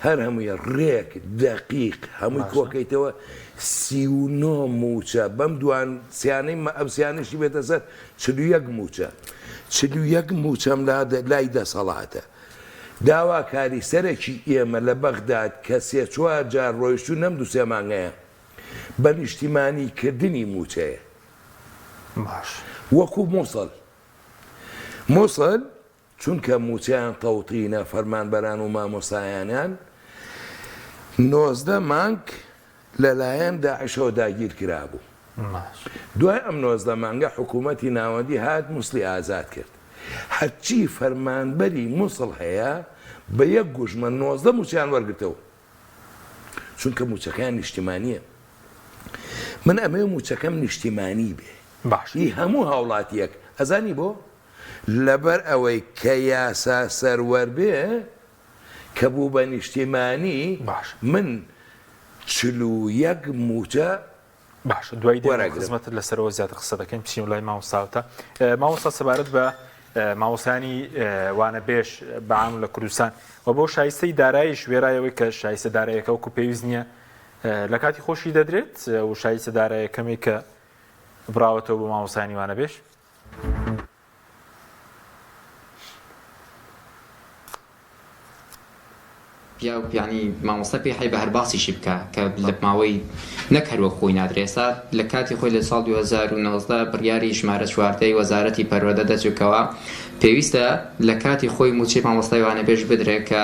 هەر هەمووی ڕێک دەقیق هەمووی کۆکەیتەوە 39 مووچە بەم دوان سیانەی ئەم سیانەشی بێتە سەر 41 مووچە 41 مووچەم لای دەسەڵاتە داواکاری سەرەکی ئێمە لە بەغداد کە سێ چوار جار ڕۆیشتوو نەم دوو سێ مانگەیە بە نیشتیمانی کردنی مووچەیە باش. وەکو موسڵ موسڵ چونکە مووچەیان تەوتینە فەرمانبەران و مامۆستایانیان 19 مانگ لەلایەن داعشەوە داگیر کرابوو دوای ئەم 19 مانگە حکوومەتی ناوەندی هات موسڵی ئازاد کرد هەرچی فەرمانبەری موسڵ هەیە بە یەک گوژمە 19 مووچەیان وەرگرتەوە چونکە مووچەکەیان نیشتیمانییە. من ئەمەوێ مووچەکەم نیشتیمانی بێ. باش. هی هەموو هاوڵاتییەک. ئەزانی بۆ؟ لەبەر ئەوەی کە یاسا سەروەر بێ، کە بوو بە نیشتیمانی، باش. من 41 مووچە باشە دوایی دێمەوە خزمەتت لەسەرەوە زیاتر قسە دەکەین بچین لای مامۆستاوتە مامۆستا سەبارەت بە مامۆستایانی وانەبێژ بەعام لە کوردستان و بۆ شایستەی دارایش وێرایەوەی کە شایستە دارایەکە وەکو پێویست نییە لە کاتی خۆشی دەدرێت و شایستە دارایەکەمی کە بڕاوەتەوە بۆ مامۆستایانی وانەبێژ پیاو یانی مامۆستا پێی حەیبە هەر باسیشی بکا کە لە ماوەی نەک هەر وەک خۆی نادرێ ئێستا لە کاتی خۆی لە ساڵ 2019 بڕیاری ژمارە 14 ی وەزارەتی پەروەردە دەچوو کەوا پێویستە لە کاتی خۆی مووچەی مامۆستای وانەبێژ بدرێ کە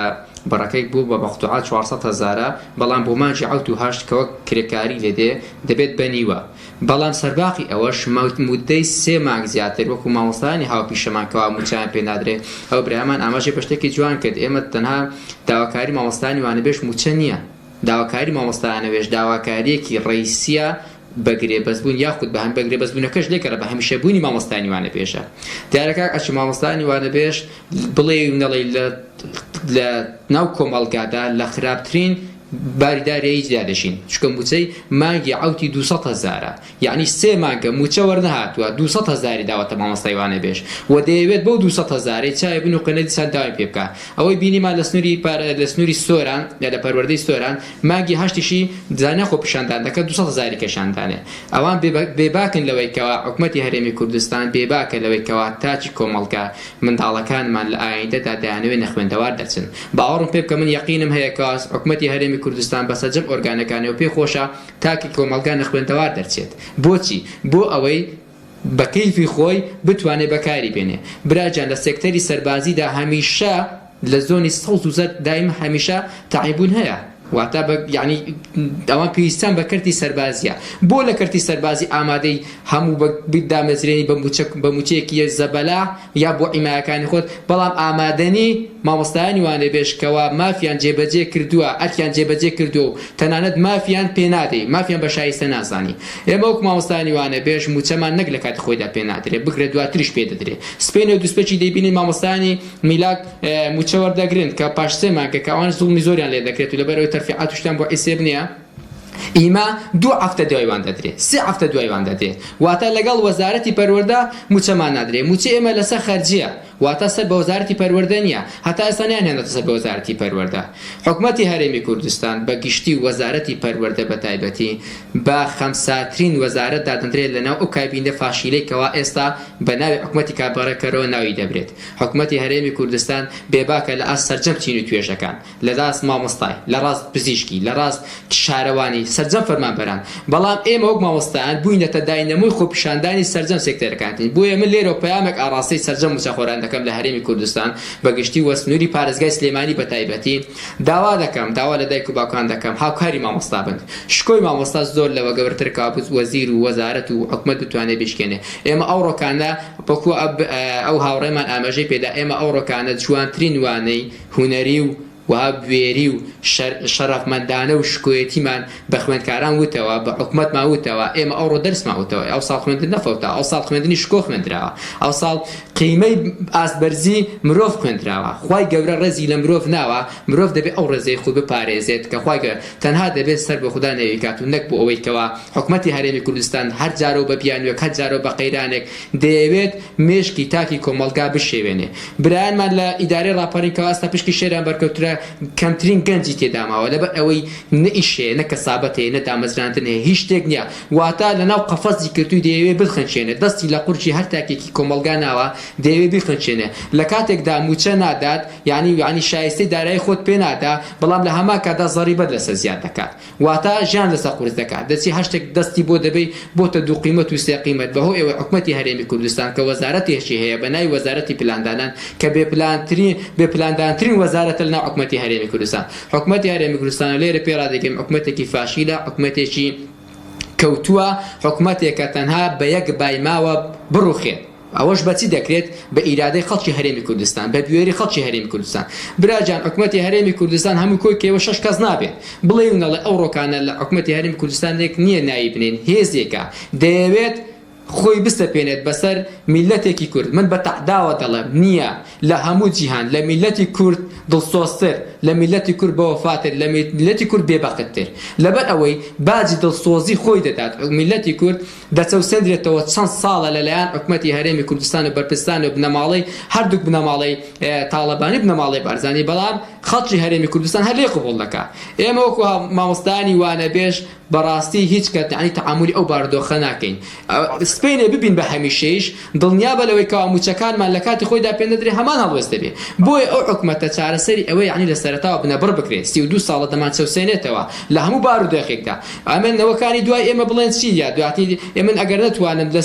بڕەکەی بوو بە مەقتوعە 400 هەزارە بەڵام بۆ مانگی عەوت و هەشت کە وەک کرێکاری لێ دێ دەبێت بە نیوە بەڵام سەرباقی ئەوەش موددەی سێ مانگ زیاتر وەکو مامۆستایانی هاوپیشەمان کەوا موچەیان پێ نادرێ، ئەو برایەمان ئاماژەی بە شتێکی جوان کرد، ئێمە تەنها داواکاری مامۆستایانی وانەبێژ موچە نییە، داواکاری مامۆستایانەوێژ داواکارییەکی ڕەیسییە. بە گرێبەست بوون یاخود بە هەم بە گرێبەست بوونەکەش لێگەڕێ بە هەمیشە بوونی مامۆستایانی وانەبێژە. دیارە کاک ئەچوو مامۆستایانی وانەبێژ بڵێی و نەڵێی لە لە ناو کۆمەڵگادا لە خراپترین باری داراییدا دەژین چونکە مووچەی مانگی عەوتی 200 هەزارە یەعنی سێ مانگە مووچە وەرنەهاتووە 200 هەزاری داوەتە مامۆستای وانەبێژ و دەیەوێت بەو 200 هەزارەی چاوی بنوقێنێ دیسان داوای پێ بکا ئەوەی بینیمان لە سنووری لە سنووری سۆران لە پەروەردەی سۆران مانگی هەشتیشی زانیا خۆپیشاندان دەکەن 200 هەزاری کەشیان دانێ ئەوان بێباکن لەوەی کەوا حکومەتی هەرێمی کوردستان بێباکە لەوەی کەوا تاکی کۆمەڵگا منداڵەکانمان لە ئایندەدا دەیانەوێت نەخوێندەوار دەرچن باوەڕم پێ بکە من یەقینم هەیە کەوا حکومەتی هەرێمی کوردستان بە سەرجەم ئۆرگانەکانیەوە پێی خۆشە تاکی کۆمەڵگا نەخوێندەوار دەرچێت بۆچی بۆ ئەوەی بە کەیفی خۆی بتوانێ بەکاری بێنێ برا گیان لە سێکتەری سەربازیدا هەمیشە لە زۆنی سەوز و زەرد دایم هەمیشە تەعین بوون هەیە واتە بە یعنی ئەوان پێویستیان بە کەرتی سەربازیە بۆ لە کەرتی سەربازی ئامادەی هەموو بە دامەزرێنی بە موچە بە موچەیەکی زەبەلاح یا بۆ عیمایەکانی خۆت بەڵام ئامادەنی مامۆستایانی وانەبێژ کەوا مافیان جێبەجێ کردووە ئەرکیان جێبەجێ کردووە و تەنانەت مافیان پێنادەی مافیان بە شایستە نازانی ئێمە وەکو مامۆستایانی وانەبێژ موچەمان نەک لە کاتی خۆیدا پێنادرێ بگرە دواتریش پێدەدرێ سپێنێ و دوسپەکی دەیبینین مامۆستایانی میلاک موچە وەردەگرن کە پاش سێ مانگە کە ئەوانش زوڵمی زۆریان لێ دەکرێت و لەبەرئەوەی تەرفیعات و شتیان بۆ حیسێب نییە ئیمە دوو هەفتە دوای وان دەدرێ سێ هەفتە دوای وان دەدرێ واتە لەگەڵ وەزارەتی پەروەردە موچەمان نادرێ موچەی ئێمە لەسەر خەرجیە واتە سەر بە وەزارەتی پەروەردە نییە هەتا ئێستا نەیانهێنێتە سەر بە وەزارەتی پەروەردە حکومەتی هەرێمی کوردستان بە گشتی و وەزارەتی پەروەردە بە تایبەتی بە خەمسارترین وەزارەت دادەندرێت لەناو ئەو کابینە فاشیلەی کەوا ئێستا بە ناوی حکومەتی کاربەڕێکەرەوە ناوی دەبرێت. حکومەتی هەرێمی کوردستان بێباکە لە ئاست سەرجەم چین و توێژەکان، لە راست مامۆستای، لە راست پزیشکی، لە راست شارەوانی، سەرجەم فەرمانبەران. بەڵام ئێمە وەک مامۆستایان بووینەتە داینەمۆی خۆپیشاندانی سەرجەم سێکتەرەکان. بۆیە من لێرەوە پەیامێک ئاڕاستەی سەرجەم مووچەخۆران دەکەم لە هەرێمی کوردستان بە گشتی و سنووری پارێزگای سلێمانی بە تایبەتی، داوا دەکەم، داوا لە دایک و باوکان دەکەم هاوکاری مامۆستا بن. شکۆی مامۆستا زۆر لەوە گەورەترە کە وەزیر و وەزارەت و حکومەت بتوانێت بیشکێنێ. ئێمە ئەوڕۆکانە وەکو ئەو هاوڕێمان ئاماژەی پێدا ئێمە ئەوڕۆکانە جوانترین وانەی هونەری و بوێری و شەرەفمەندانە و شکۆیەتیمان بە خوێندکاران وتەوە، بە حکومەتمان وتەوە، ئێمە ئەوڕۆ دەرسمان وتەوە، ئەوساڵ خوێندن نەفەوتا، ئەوساڵ خوێندنی شکۆ خوێندراوە، ئەوساڵ قیمەی ئاست بەرزی مرۆڤ خوێندراوە، خوای گەورە ڕێزی لە مرۆڤ ناوە، مرۆڤ دەبێت ئەو ڕێزەی خۆی بپارێزێت کە خوای گەورە تەنها دەبێت سەر بۆ خودا نەویکات و نەک بۆ ئەوەی کەوا حکومەتی هەرێمی کوردستان هەر جارەو بە بیانوێک هەر جارەو بە قەیرانێک دەیەوێت مێشکی تاکی کۆمەڵگا بشێوێنێ. برایانمان لە ئیدارەی ڕاپەڕین کەوا ئێستا پشکی شێریان بەرکەوترە کەمترین گەنجی تێدا ماوە لەبەر ئەوەی نە ئیش هەیە نە کەسابەت هەیە نە دامەزراندن هەیە هیچ شتێک نیە واتە لەناو قەفەزی کردووی دەیەوێ بخنکێنێ دەستی لە قورگی هەر تاکێکی کۆمەڵگا ناوە دەیەوێ بیخنکێنێ لە کاتێکدا مووچە نادات یانی یانی شایستەی دارایی خۆت پێ نادا بەڵام لە هەمان کاتدا زەریبەت لەسەر زیاد دەکات. واتە ژیان لەسەر قورس دەکات دەچی هەر شتێک دەستی بۆ دەبەی بۆتە دوو قیمەت و سێ قیمەت بەهۆی ئەوەی حکومەتی هەرێمی کوردستان کە وەزارەتێکی هەیە بە ناوی وەزارەتی پلاندانان کە بێ پلانترین بێ پلاندانترین وەزارەتە لەناو حکومەتی هەرێمی کوردستان حکومەتی هەرێمی کوردستان لێرە پێ ڕادەگەیم حکومەتێکی فاشیلە حکومەتێکی کەوتووە حکومەتێکە تەنها بە یەک بای ماوە بڕوخێت. ئەوەش بە چی دەکرێت؟ بە ئیرادەی خەڵکی هەرێمی کوردستان، بە بوێری خەڵکی هەرێمی کوردستان. برا گیان حکومەتی هەرێمی کوردستان هەموو کۆی کەیەوە شەش کەس نابێت. بڵێی و نەڵێ ئەو ڕۆکانە لە حکومەتی هەرێمی کوردستانێک نییە ناوی بنێین، هێزێکە دەیەوێت خۆی بسەپێنێت بەسەر میللەتێکی کورد. من بە تەحداوە دەڵێم نییە لە هەموو جیهان لە میللەتی کورد دڵسۆزتر، لە میللەتی کورد بەوەفاتر، لە میللەتی کورد بێبەختتر. لەبەر ئەوەی باجی دڵسۆزی خۆی دەدات میللەتی کورد، دەچەوسێندرێتەوە چەند ساڵە لەلایەن حکومەتی هەرێمی کوردستان و بەرپرسان و بنەماڵەی هەردووک بنەماڵەی تاڵەبانی و بنەماڵەی بارزانی بەڵام خەڵکی هەرێمی کوردستان هەر لێی قبوڵ دەکا ئێمە وەکو مامۆستایانی وانەبێژ بەڕاستی هیچ کات یەعنی تەعامولی ئەو بارودۆخە ناکەین سبەینێ ببین بە هەمیشەیش دڵنیابە لەوەی کەوا مووچەکانمان لە کاتی خۆیدا پێ نەدرێ هەمان هەڵوێست دەبێ بۆیە ئەو حکومەتە چارەسەری ئەوەیە یەعنی لە سەرەتاوە بنەبڕ بکرێ 32 ساڵە دەمانچەوسێنێتەوە لە هەموو بارودۆخێکدا ئەمە نەوەکانی دوای ئێمە بڵێن چی یا دواتری ئێ من ئەگەر نەتوانم لە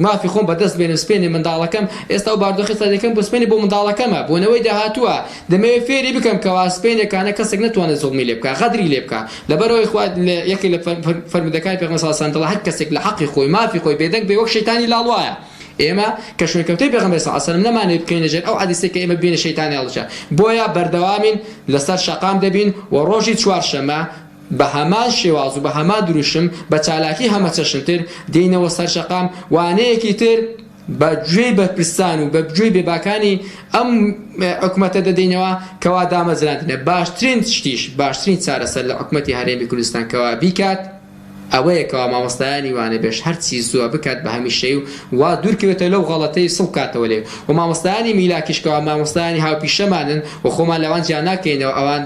مافی خۆم بەدەست بێنم سپێنێ منداڵەکەم ئێستا ئەو بارودۆخی ئێستا دەکەم بۆ سپێنێ بۆ منداڵەکەمە بۆ نەوەی داهاتووە دەمەوێت فێری بکەم کەوا سپێنێکانە کەسێک نەتوانێت زوڵمی لێ بکا غەدری لێ بکا لەبەرئەوەی خوا یەکێک لە فەرموودەکانی پێغەمبەر صلی اللە علیه و سلم دەڵێ هەر کەسێک لە حەقی خۆی مافی خۆی بێدەنگ بێ وەک شەیتانی لاڵ وایە ئێمە کە شوێنکەوتەی پێغەمبەر صلی اللە علیه و سلم نەمانەوێت بکەوینە ژێر ئەو حەدیسەی کە ئێمە ببینە شەیتانی هەڵوشە بۆیە بەردەوامین لەسەر شەقام دەبین و ڕۆژی چوارشەممە. بە هەمان شێواز و بە هەمان دروشم بە چالاکی هەمەچەشنتر دێینەوە سەر شەقام، وانەیەکی تر بە گوێی بەرپرسان و بە گوێی بێباکانی ئەم حکومەتە دەدەینەوە کەوا دامەزراندنە. باشترین شتیش، باشترین چارەسەر لە حکومەتی هەرێمی کوردستان کەوا بیکات، ئەوەیە کەوا مامۆستایانی وانەبێژ هەرچی زووە بکات بە هەمیشەیی و وا دوورکەوێتەوە لەو غەڵەتەی سڵ بکاتەوە لێی و مامۆستایانی میلاکیش کەوا مامۆستایانی هاوپیشەمانن و خۆمان لەوان جیا ناکەینەوە ئەوان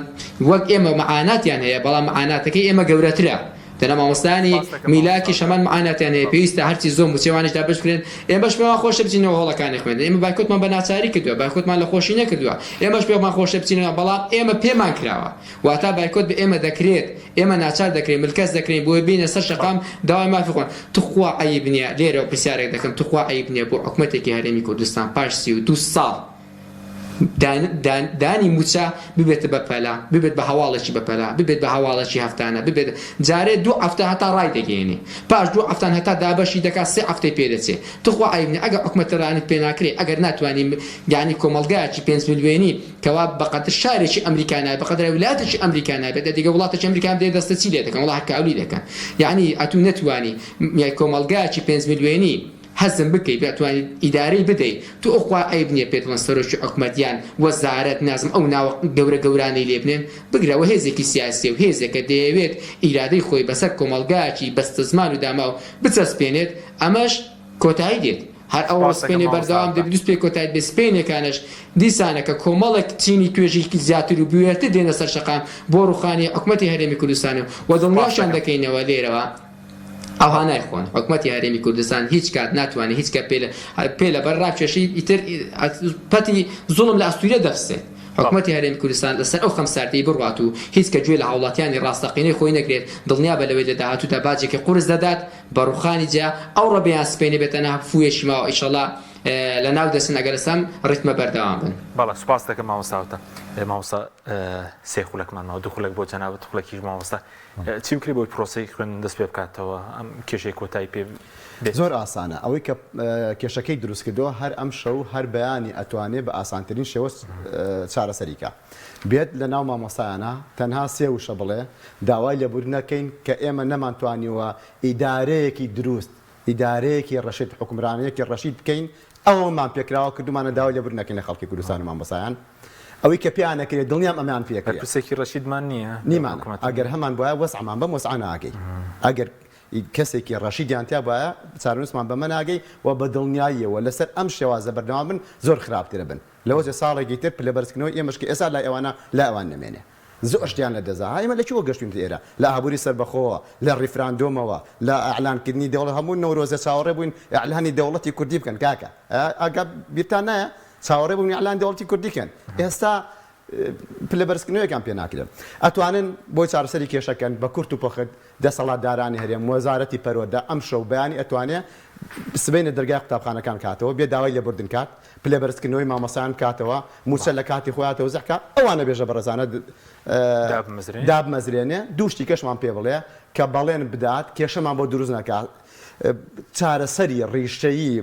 وەک ئێمە مەعاناتیان هەیە بەڵام مەعاناتەکەی ئێمە گەورەترە دەنا مامۆستایانی سپاس دەکەم مامۆستا میلاکیش هەمان مەعاناتیان هەیە بەڵێ. پێویستە هەرچی زووە مووچەی وانیش دابەش بکرێن ئێمەش پێمان خۆشە بچینەوە هۆڵەکانی خوێندن ئێمە بایکۆتمان بە ناچاری کردووە بایکۆتمان لە خۆشی نەکردووە ئێمەش پێمان خۆشە بچینەوە بەڵام ئێمە پێمان کراوە واتا بایکۆت بە ئێمە دەکرێت، ئێمە ناچار دەکرێین، ملکەچ دەکرێین بۆیە بێینە سەر شەقام داوای مافی خۆمان. توخوا عەیب نیە، لێرەوە پرسیارێک دەکەم، توخوا عەیب نیە بۆ حکومەتێکی هەرێمی کوردستان پاش 32 ساڵ دانی موچە ببێتە بە پەلە، ببێت بە هەواڵێکی بە پەلە، ببێت بە هەواڵێکی هەفتانە، ببێت جارێ دوو هەفتە هەتا ڕایدەگەیەنێ، پاش دوو هەفتان هەتا دابەشی دەکات سێ هەفتەی پێ دەچێ. توخوا عەیب نیە ئەگەر حکومەترانیت پێ ناکرێ، ئەگەر ناتوانی یانی کۆمەڵگایەکی پێنج ملیۆنی کەوا بەقەدر شارێکی ئەمریکا نابێت بەقەدر ولایەتێکی ئەمریکا نابێت دە دیگە وڵاتێکی ئەمریکا بدەیە دەستە چی لێ دەکەن وڵا هەر کاولی دەکەن یعنی ئەتوو نەتوانی کۆمەڵگایەکی پێنج ملیۆنی هەزم بکەی بتوانی ئیدارەی بدەی تو ئەوخوا عەیب نییە پێت بڵێن سەرۆکی حکومەت یان وەزارەت نازم ئەو ناوە گەورە گەورانەی لێ بنێن بگرە وە هێزێکی سیاسیە و هێزێکە دەیەوێت ئیرادەی خۆی بەسەر کۆمەڵگایەکی بەستەزمان و داماو بچەسپێنێت ئەمەش کۆتایی دێت هەر ئەوڕۆ سپاس دەکەم سپەینێ مامۆستا بەردەوام ئەردان. دەبی دوسپێ کۆتایت بێ سپەینێکانەش دیسانەکە کۆمەڵێک چینی توێژی زیاتر و بوێرتر دێنە سەر شەقام بۆ ڕوخانی حکومەتی هەرێمی کوردستان و وە سپاس دڵنیاشیان دەکەم. دەکەینەوە لێرەوە ئەوها نایخۆن حکومەتی هەرێمی کوردستان هیچ کات ناتوانێ هیچ کە پێ لە پێ لەبەر ڕاکێشی ئیتر پەتی زوڵم لە ئەستوریە دەخسێت بەڵێ. حکومەتی هەرێمی کوردستان لەسەر ئەو خەمساردیەی بڕوات و هیچ کە گوێ لە هاوڵاتیانی ڕاستەقینەی خۆی نەگرێت دڵنیابە لەوەی لە داهاتوودا باجێکی قورس دەدات بە ڕوخانی جیا ئەوڕۆ بێ یان سبەینێ بێ تەنها فویەکی ماوە ئیشەڵا لە ناو دەچن ئەگەر لەسەر ئەم ڕیتمە بەردەوام بن. بەڵێ سوپاست دەکەم مامۆستا هۆتە. مامۆستا سێ خولەکمان ماوە دوو خولەک بۆ جەنابت خولەکیش مامۆستا چی بکرێ بۆی پرۆسەی خوێندن دەست پێ بکاتەوە ئەم کێشەی کۆتایی پێ بێت؟ زۆر ئاسانە ئەوەی کە کێشەکەی دروست کردووە هەر ئەمشەو هەر بەیانی ئەتوانێ بە ئاسانترین شێوە چارەسەری کا. بێت لە ناو مامۆستایانا تەنها سێ وشە بڵێ داوای لێبوردن ئەکەین کە ئێمە نەمانتوانیوە ئیدارەیەکی دروست ئیدارەیەکی ڕەشید حوکمرانیەکی ڕەشید بکەین ئەوەمان پێکراوە کردومانە داوای لێبوردن ئەکەین لە خەڵکی کوردستان و مامۆستایان ئەوەی کە پێیان ئەکرێ دڵنیام ئەمەیان پێ ئەکرێ. بەرپرسێکی ڕەشیدمان نییە لە نیمانە حکومەت؟ ئەگەر هەمان بوایە وەزعمان بەم وەزعە ناگەی ئەگەر کەسێکی ڕەشیدیان تیا بوایە چارەنوسمان بەمە ناگەی و بە دڵنیاییەوە لەسەر ئەم شێوازە بەردەوام بن زۆر خراپترە بن لەوەچێ ساڵێکی تر پلە بەرزکردنەوەی ئێمەش کە ئێستا لای ئەوانە لای ئەوان نەمێنێ. زۆر شتیان لە دەستدا. ها ئێمە لە کوێوە گەشتوینەتە ئێرە؟ لە ئابووری سەربەخۆوە، لە ڕیفراندۆمەوە، لە ئیعلان کردنی دەوڵەت هەموو نەورۆزێ چاوەڕێ بووین ئیعلانی دەوڵەتی کوردی بکەن کاکە ئاگا بیرتان نایە؟ چاوەڕێ بووین ئیعلان دەوڵەتی کوردی کەن. ئێستا پلە بەرزکردنەوەیەکان پێ ناکرێ. ئەتوانن بۆی چارەسەری کێشە کەن بە کورت و پوخت دەسەڵاتدارانی هەرێم، وەزارەتی پەروەردە ئەمشەو بەیانی ئەتوانێ سبەینێ دەرگای قوتابخانەکان بکاتەوە، بێ داوای لێبوردن کات، پلە بەرزکردنەوەی مامۆستایان بکاتەوە، موچە لە کاتی خۆیا تەوزیع کا، ئەوانە بێژە بەڕێزانە دابمەزرێنێ، دوو شتی کەشمان پێ بڵێ کە بەڵێن بدات کێشەمان بۆ دروست نەکات، چارەسەری ڕیشەیی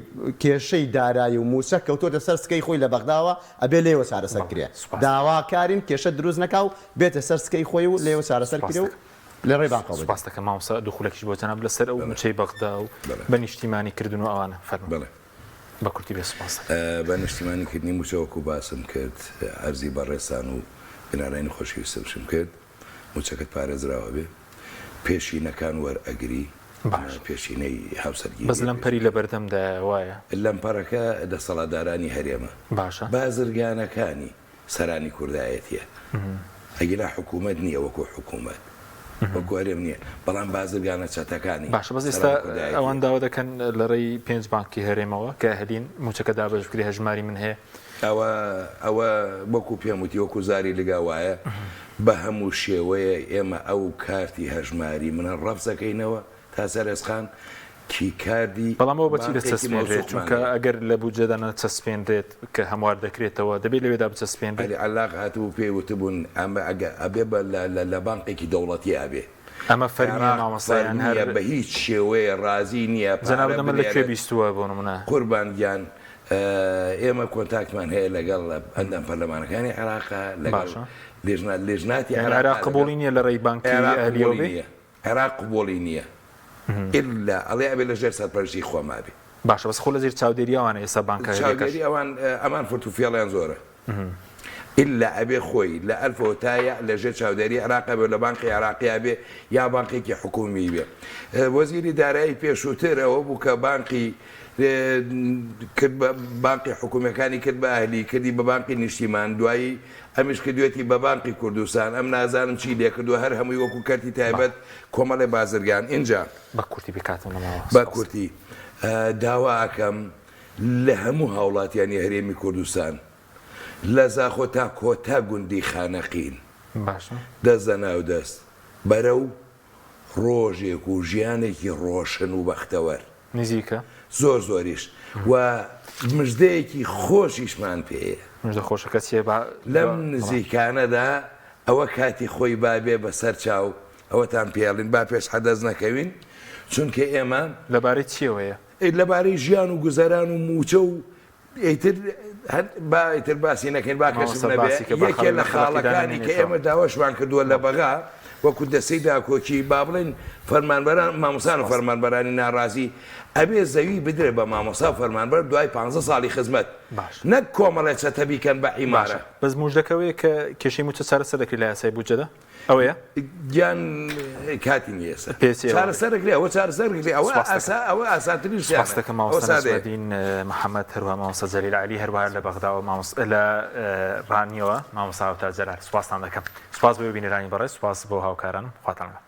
کێشەی دارایی و موچە کەوتۆتە سەر سکەی خۆی لە بەغداوە ئەبێ لێیەوە چارەسەر کرێ، داواکارین کێشە دروست نەکا و بێتە سەر سکەی خۆی و لێیەوە چارەسەر کرێ و لە ڕێی بانقەوە بدەین. سوپاست دەکەم مامۆستا، دوو خولەکیش بۆ جەناب لەسەر ئەو موچەی بەغدا و بە نیشتیمانی کردن و ئەوانە فەرموو. بە کورتی بێ سوپاست دەکەم. بە نیشتیمانی کردنی موچە وەکو باسم کرد عەرزی بەڕێزتان و بینەرانی خۆشەویستمشم کرد موچەکەت پارێزراو ئەبێ پێشینەکان وەرئەگری باش پێشینەی هاوسەرگیری بەس لەمپەری لەبەردەمدایە وایە؟ لەمپەرەکە دەسەڵاتدارانی هەرێمە باشە. بازرگانەکانی سەرانی کوردایەتیە ئەگینا حکومەت نیە وەکو حکومەت وەکو هەرێم نیە بەڵام بازرگانە چەتەکانی باشە بەس ئێستا ئەوان داوا دەکەن لە ڕێی پێنج بانکی هەرێمەوە کە هەلین موچەکە دابەش بکرێ هەژماری من هەیە. ئەوە ئەوە وەکو پێم وتی وەکو زاری لگا وایە بە هەموو شێوەیە ئێمە ئەو کارتی هەژماری منە ڕەفز ئەکەینەوە تا سەرێزخان کی کاردی بەڵام ئەوە بەچی بانقێکی دەچەسپێنرێت؟ مەوسوقمان چونکە هەیە. ئەگەر لە بودجەدا نەچەسپێنرێت کە هەموار دەکرێتەوە دەبێت لەوێدا بچەسپێنرێت. عەلی عەلاق هاتبوو پێی وتبوون ئەمە ئەگە ئەبێ بە لە لە لە بانقێکی دەوڵەتی ئەبێ. ئەمە فەرمییە عێراق مامۆستا یان هەر. فەرمییە بە هیچ شێوەیە ڕازی نییە جەنابت پارە ئەمە لە کوێ بنێرێت. بیستووە بۆ نموونە؟ قوربان گیان. ئێمە contact مان هەیە لەگەڵ ئەندام پەرلەمانەکانی عێراقا لەگەڵ لێژنا لێژناتی یانی عێراق قبوڵی نییە لە ڕێی بانکی ئەهلیەوە بێ؟ عێراق قبوڵی نییە ئیلا ئەڵێ ئەبێ لە ژێر سەرپەرشتی خۆما بێ. باشە بەس خۆ لە ژێر چاودێری ئەوانە ئێستا بانکە ئەهلیەکەش. چاودێری ئەوان ئەمان فرت و فێڵیان زۆرە. ئیلا ئەبێ خۆی لە ئەلفەوە تا یاء لە ژێر چاودێری عێراقا بێ و لە بانقی عێراقیا بێ یا بانقێکی حکوومی بێ. وەزیری دارایی پێشووتر ئەوە بوو کە بانقی کرد بە بانقی حکوومیەکانی کرد بە ئەهلی، کردی بە بانقی نیشتیمان، دوایی ئەمیش کردوێتی بە بانقی کوردستان، ئەم نازانم چی لێ کردووە، هەر هەمووی وەکوو کەرتی تایبەت کۆمەڵێ بازرگان. ئینجا. بە کورتی بێ کاتم نەماوە. بە کورتی داوا ئەکەم لە هەموو هاوڵاتیانی هەرێمی کوردستان لە زاخۆ تا کۆتا گوندی خانەقین باشە. دەست لە ناو دەست بەرەو ڕۆژێک و ژیانێکی ڕۆشن و بەختەوەر. نزیکە. زۆر زۆریش و مژدەیەکی خۆشیشمان پێیە. مژدە خۆشەکە چیە با. لەم نزیکانەدا ئەوە کاتی خۆی با بێ بە سەر چاو ئەوەتان پێ ئەڵێین با پێش حەدەس نەکەوین چونکە ئێمە. لەبارەی چیەوەیە؟ لەبارەی ژیان و گوزەران و مووچە و ئیتر هەر با ئیتر باسی نەکەین با کەشف مامۆستا نەبێ باسی کە با یەکێ خەڵک لە لە خەڵەکیدا خاڵەکانی کە نەمێنێتەوە. ئێمە داواشمان کردووە لە بەغا وەکو دەستەی داکۆکی با بڵێین فەرمانبەران مامۆستان و سپاس. فەرمانبەرانی ناڕازی ئەبێ زەوی بدرێ بە مامۆستا و فەرمانبەر دوای پانزە ساڵی خزمەت باشە. نەک کۆمەڵێ چەتە بیکەن بە باشە عیمارە. بەس موژدەکە ئەوەیە کە کێشەی مووچە چارەسەر دەکرێت لە یاسای بودجەدا؟ ئەوەیە؟ گیان کاتی نییە ئێستا. پێچی ئەوە. چارەسەر دەکرێ ئەوە چارەسەر دەکرێ ئەوە سپاس دەکەم. ئاسا ئەوە ئاسانترین سپاس شتیانە دەکەم ئەوە مامۆستا سادەیە. نەجمەدین محەمەد هەروەها مامۆستا جەلیل عەلی هەروەها لە بەغداوە مامۆستا لە ڕانیەوە مامۆستا هاوتا جەلال سپاستان دەکەم سپاس بۆ بینەرانی بەڕێز سپاس بۆ هاوکارانم خواتان لەگەڵ.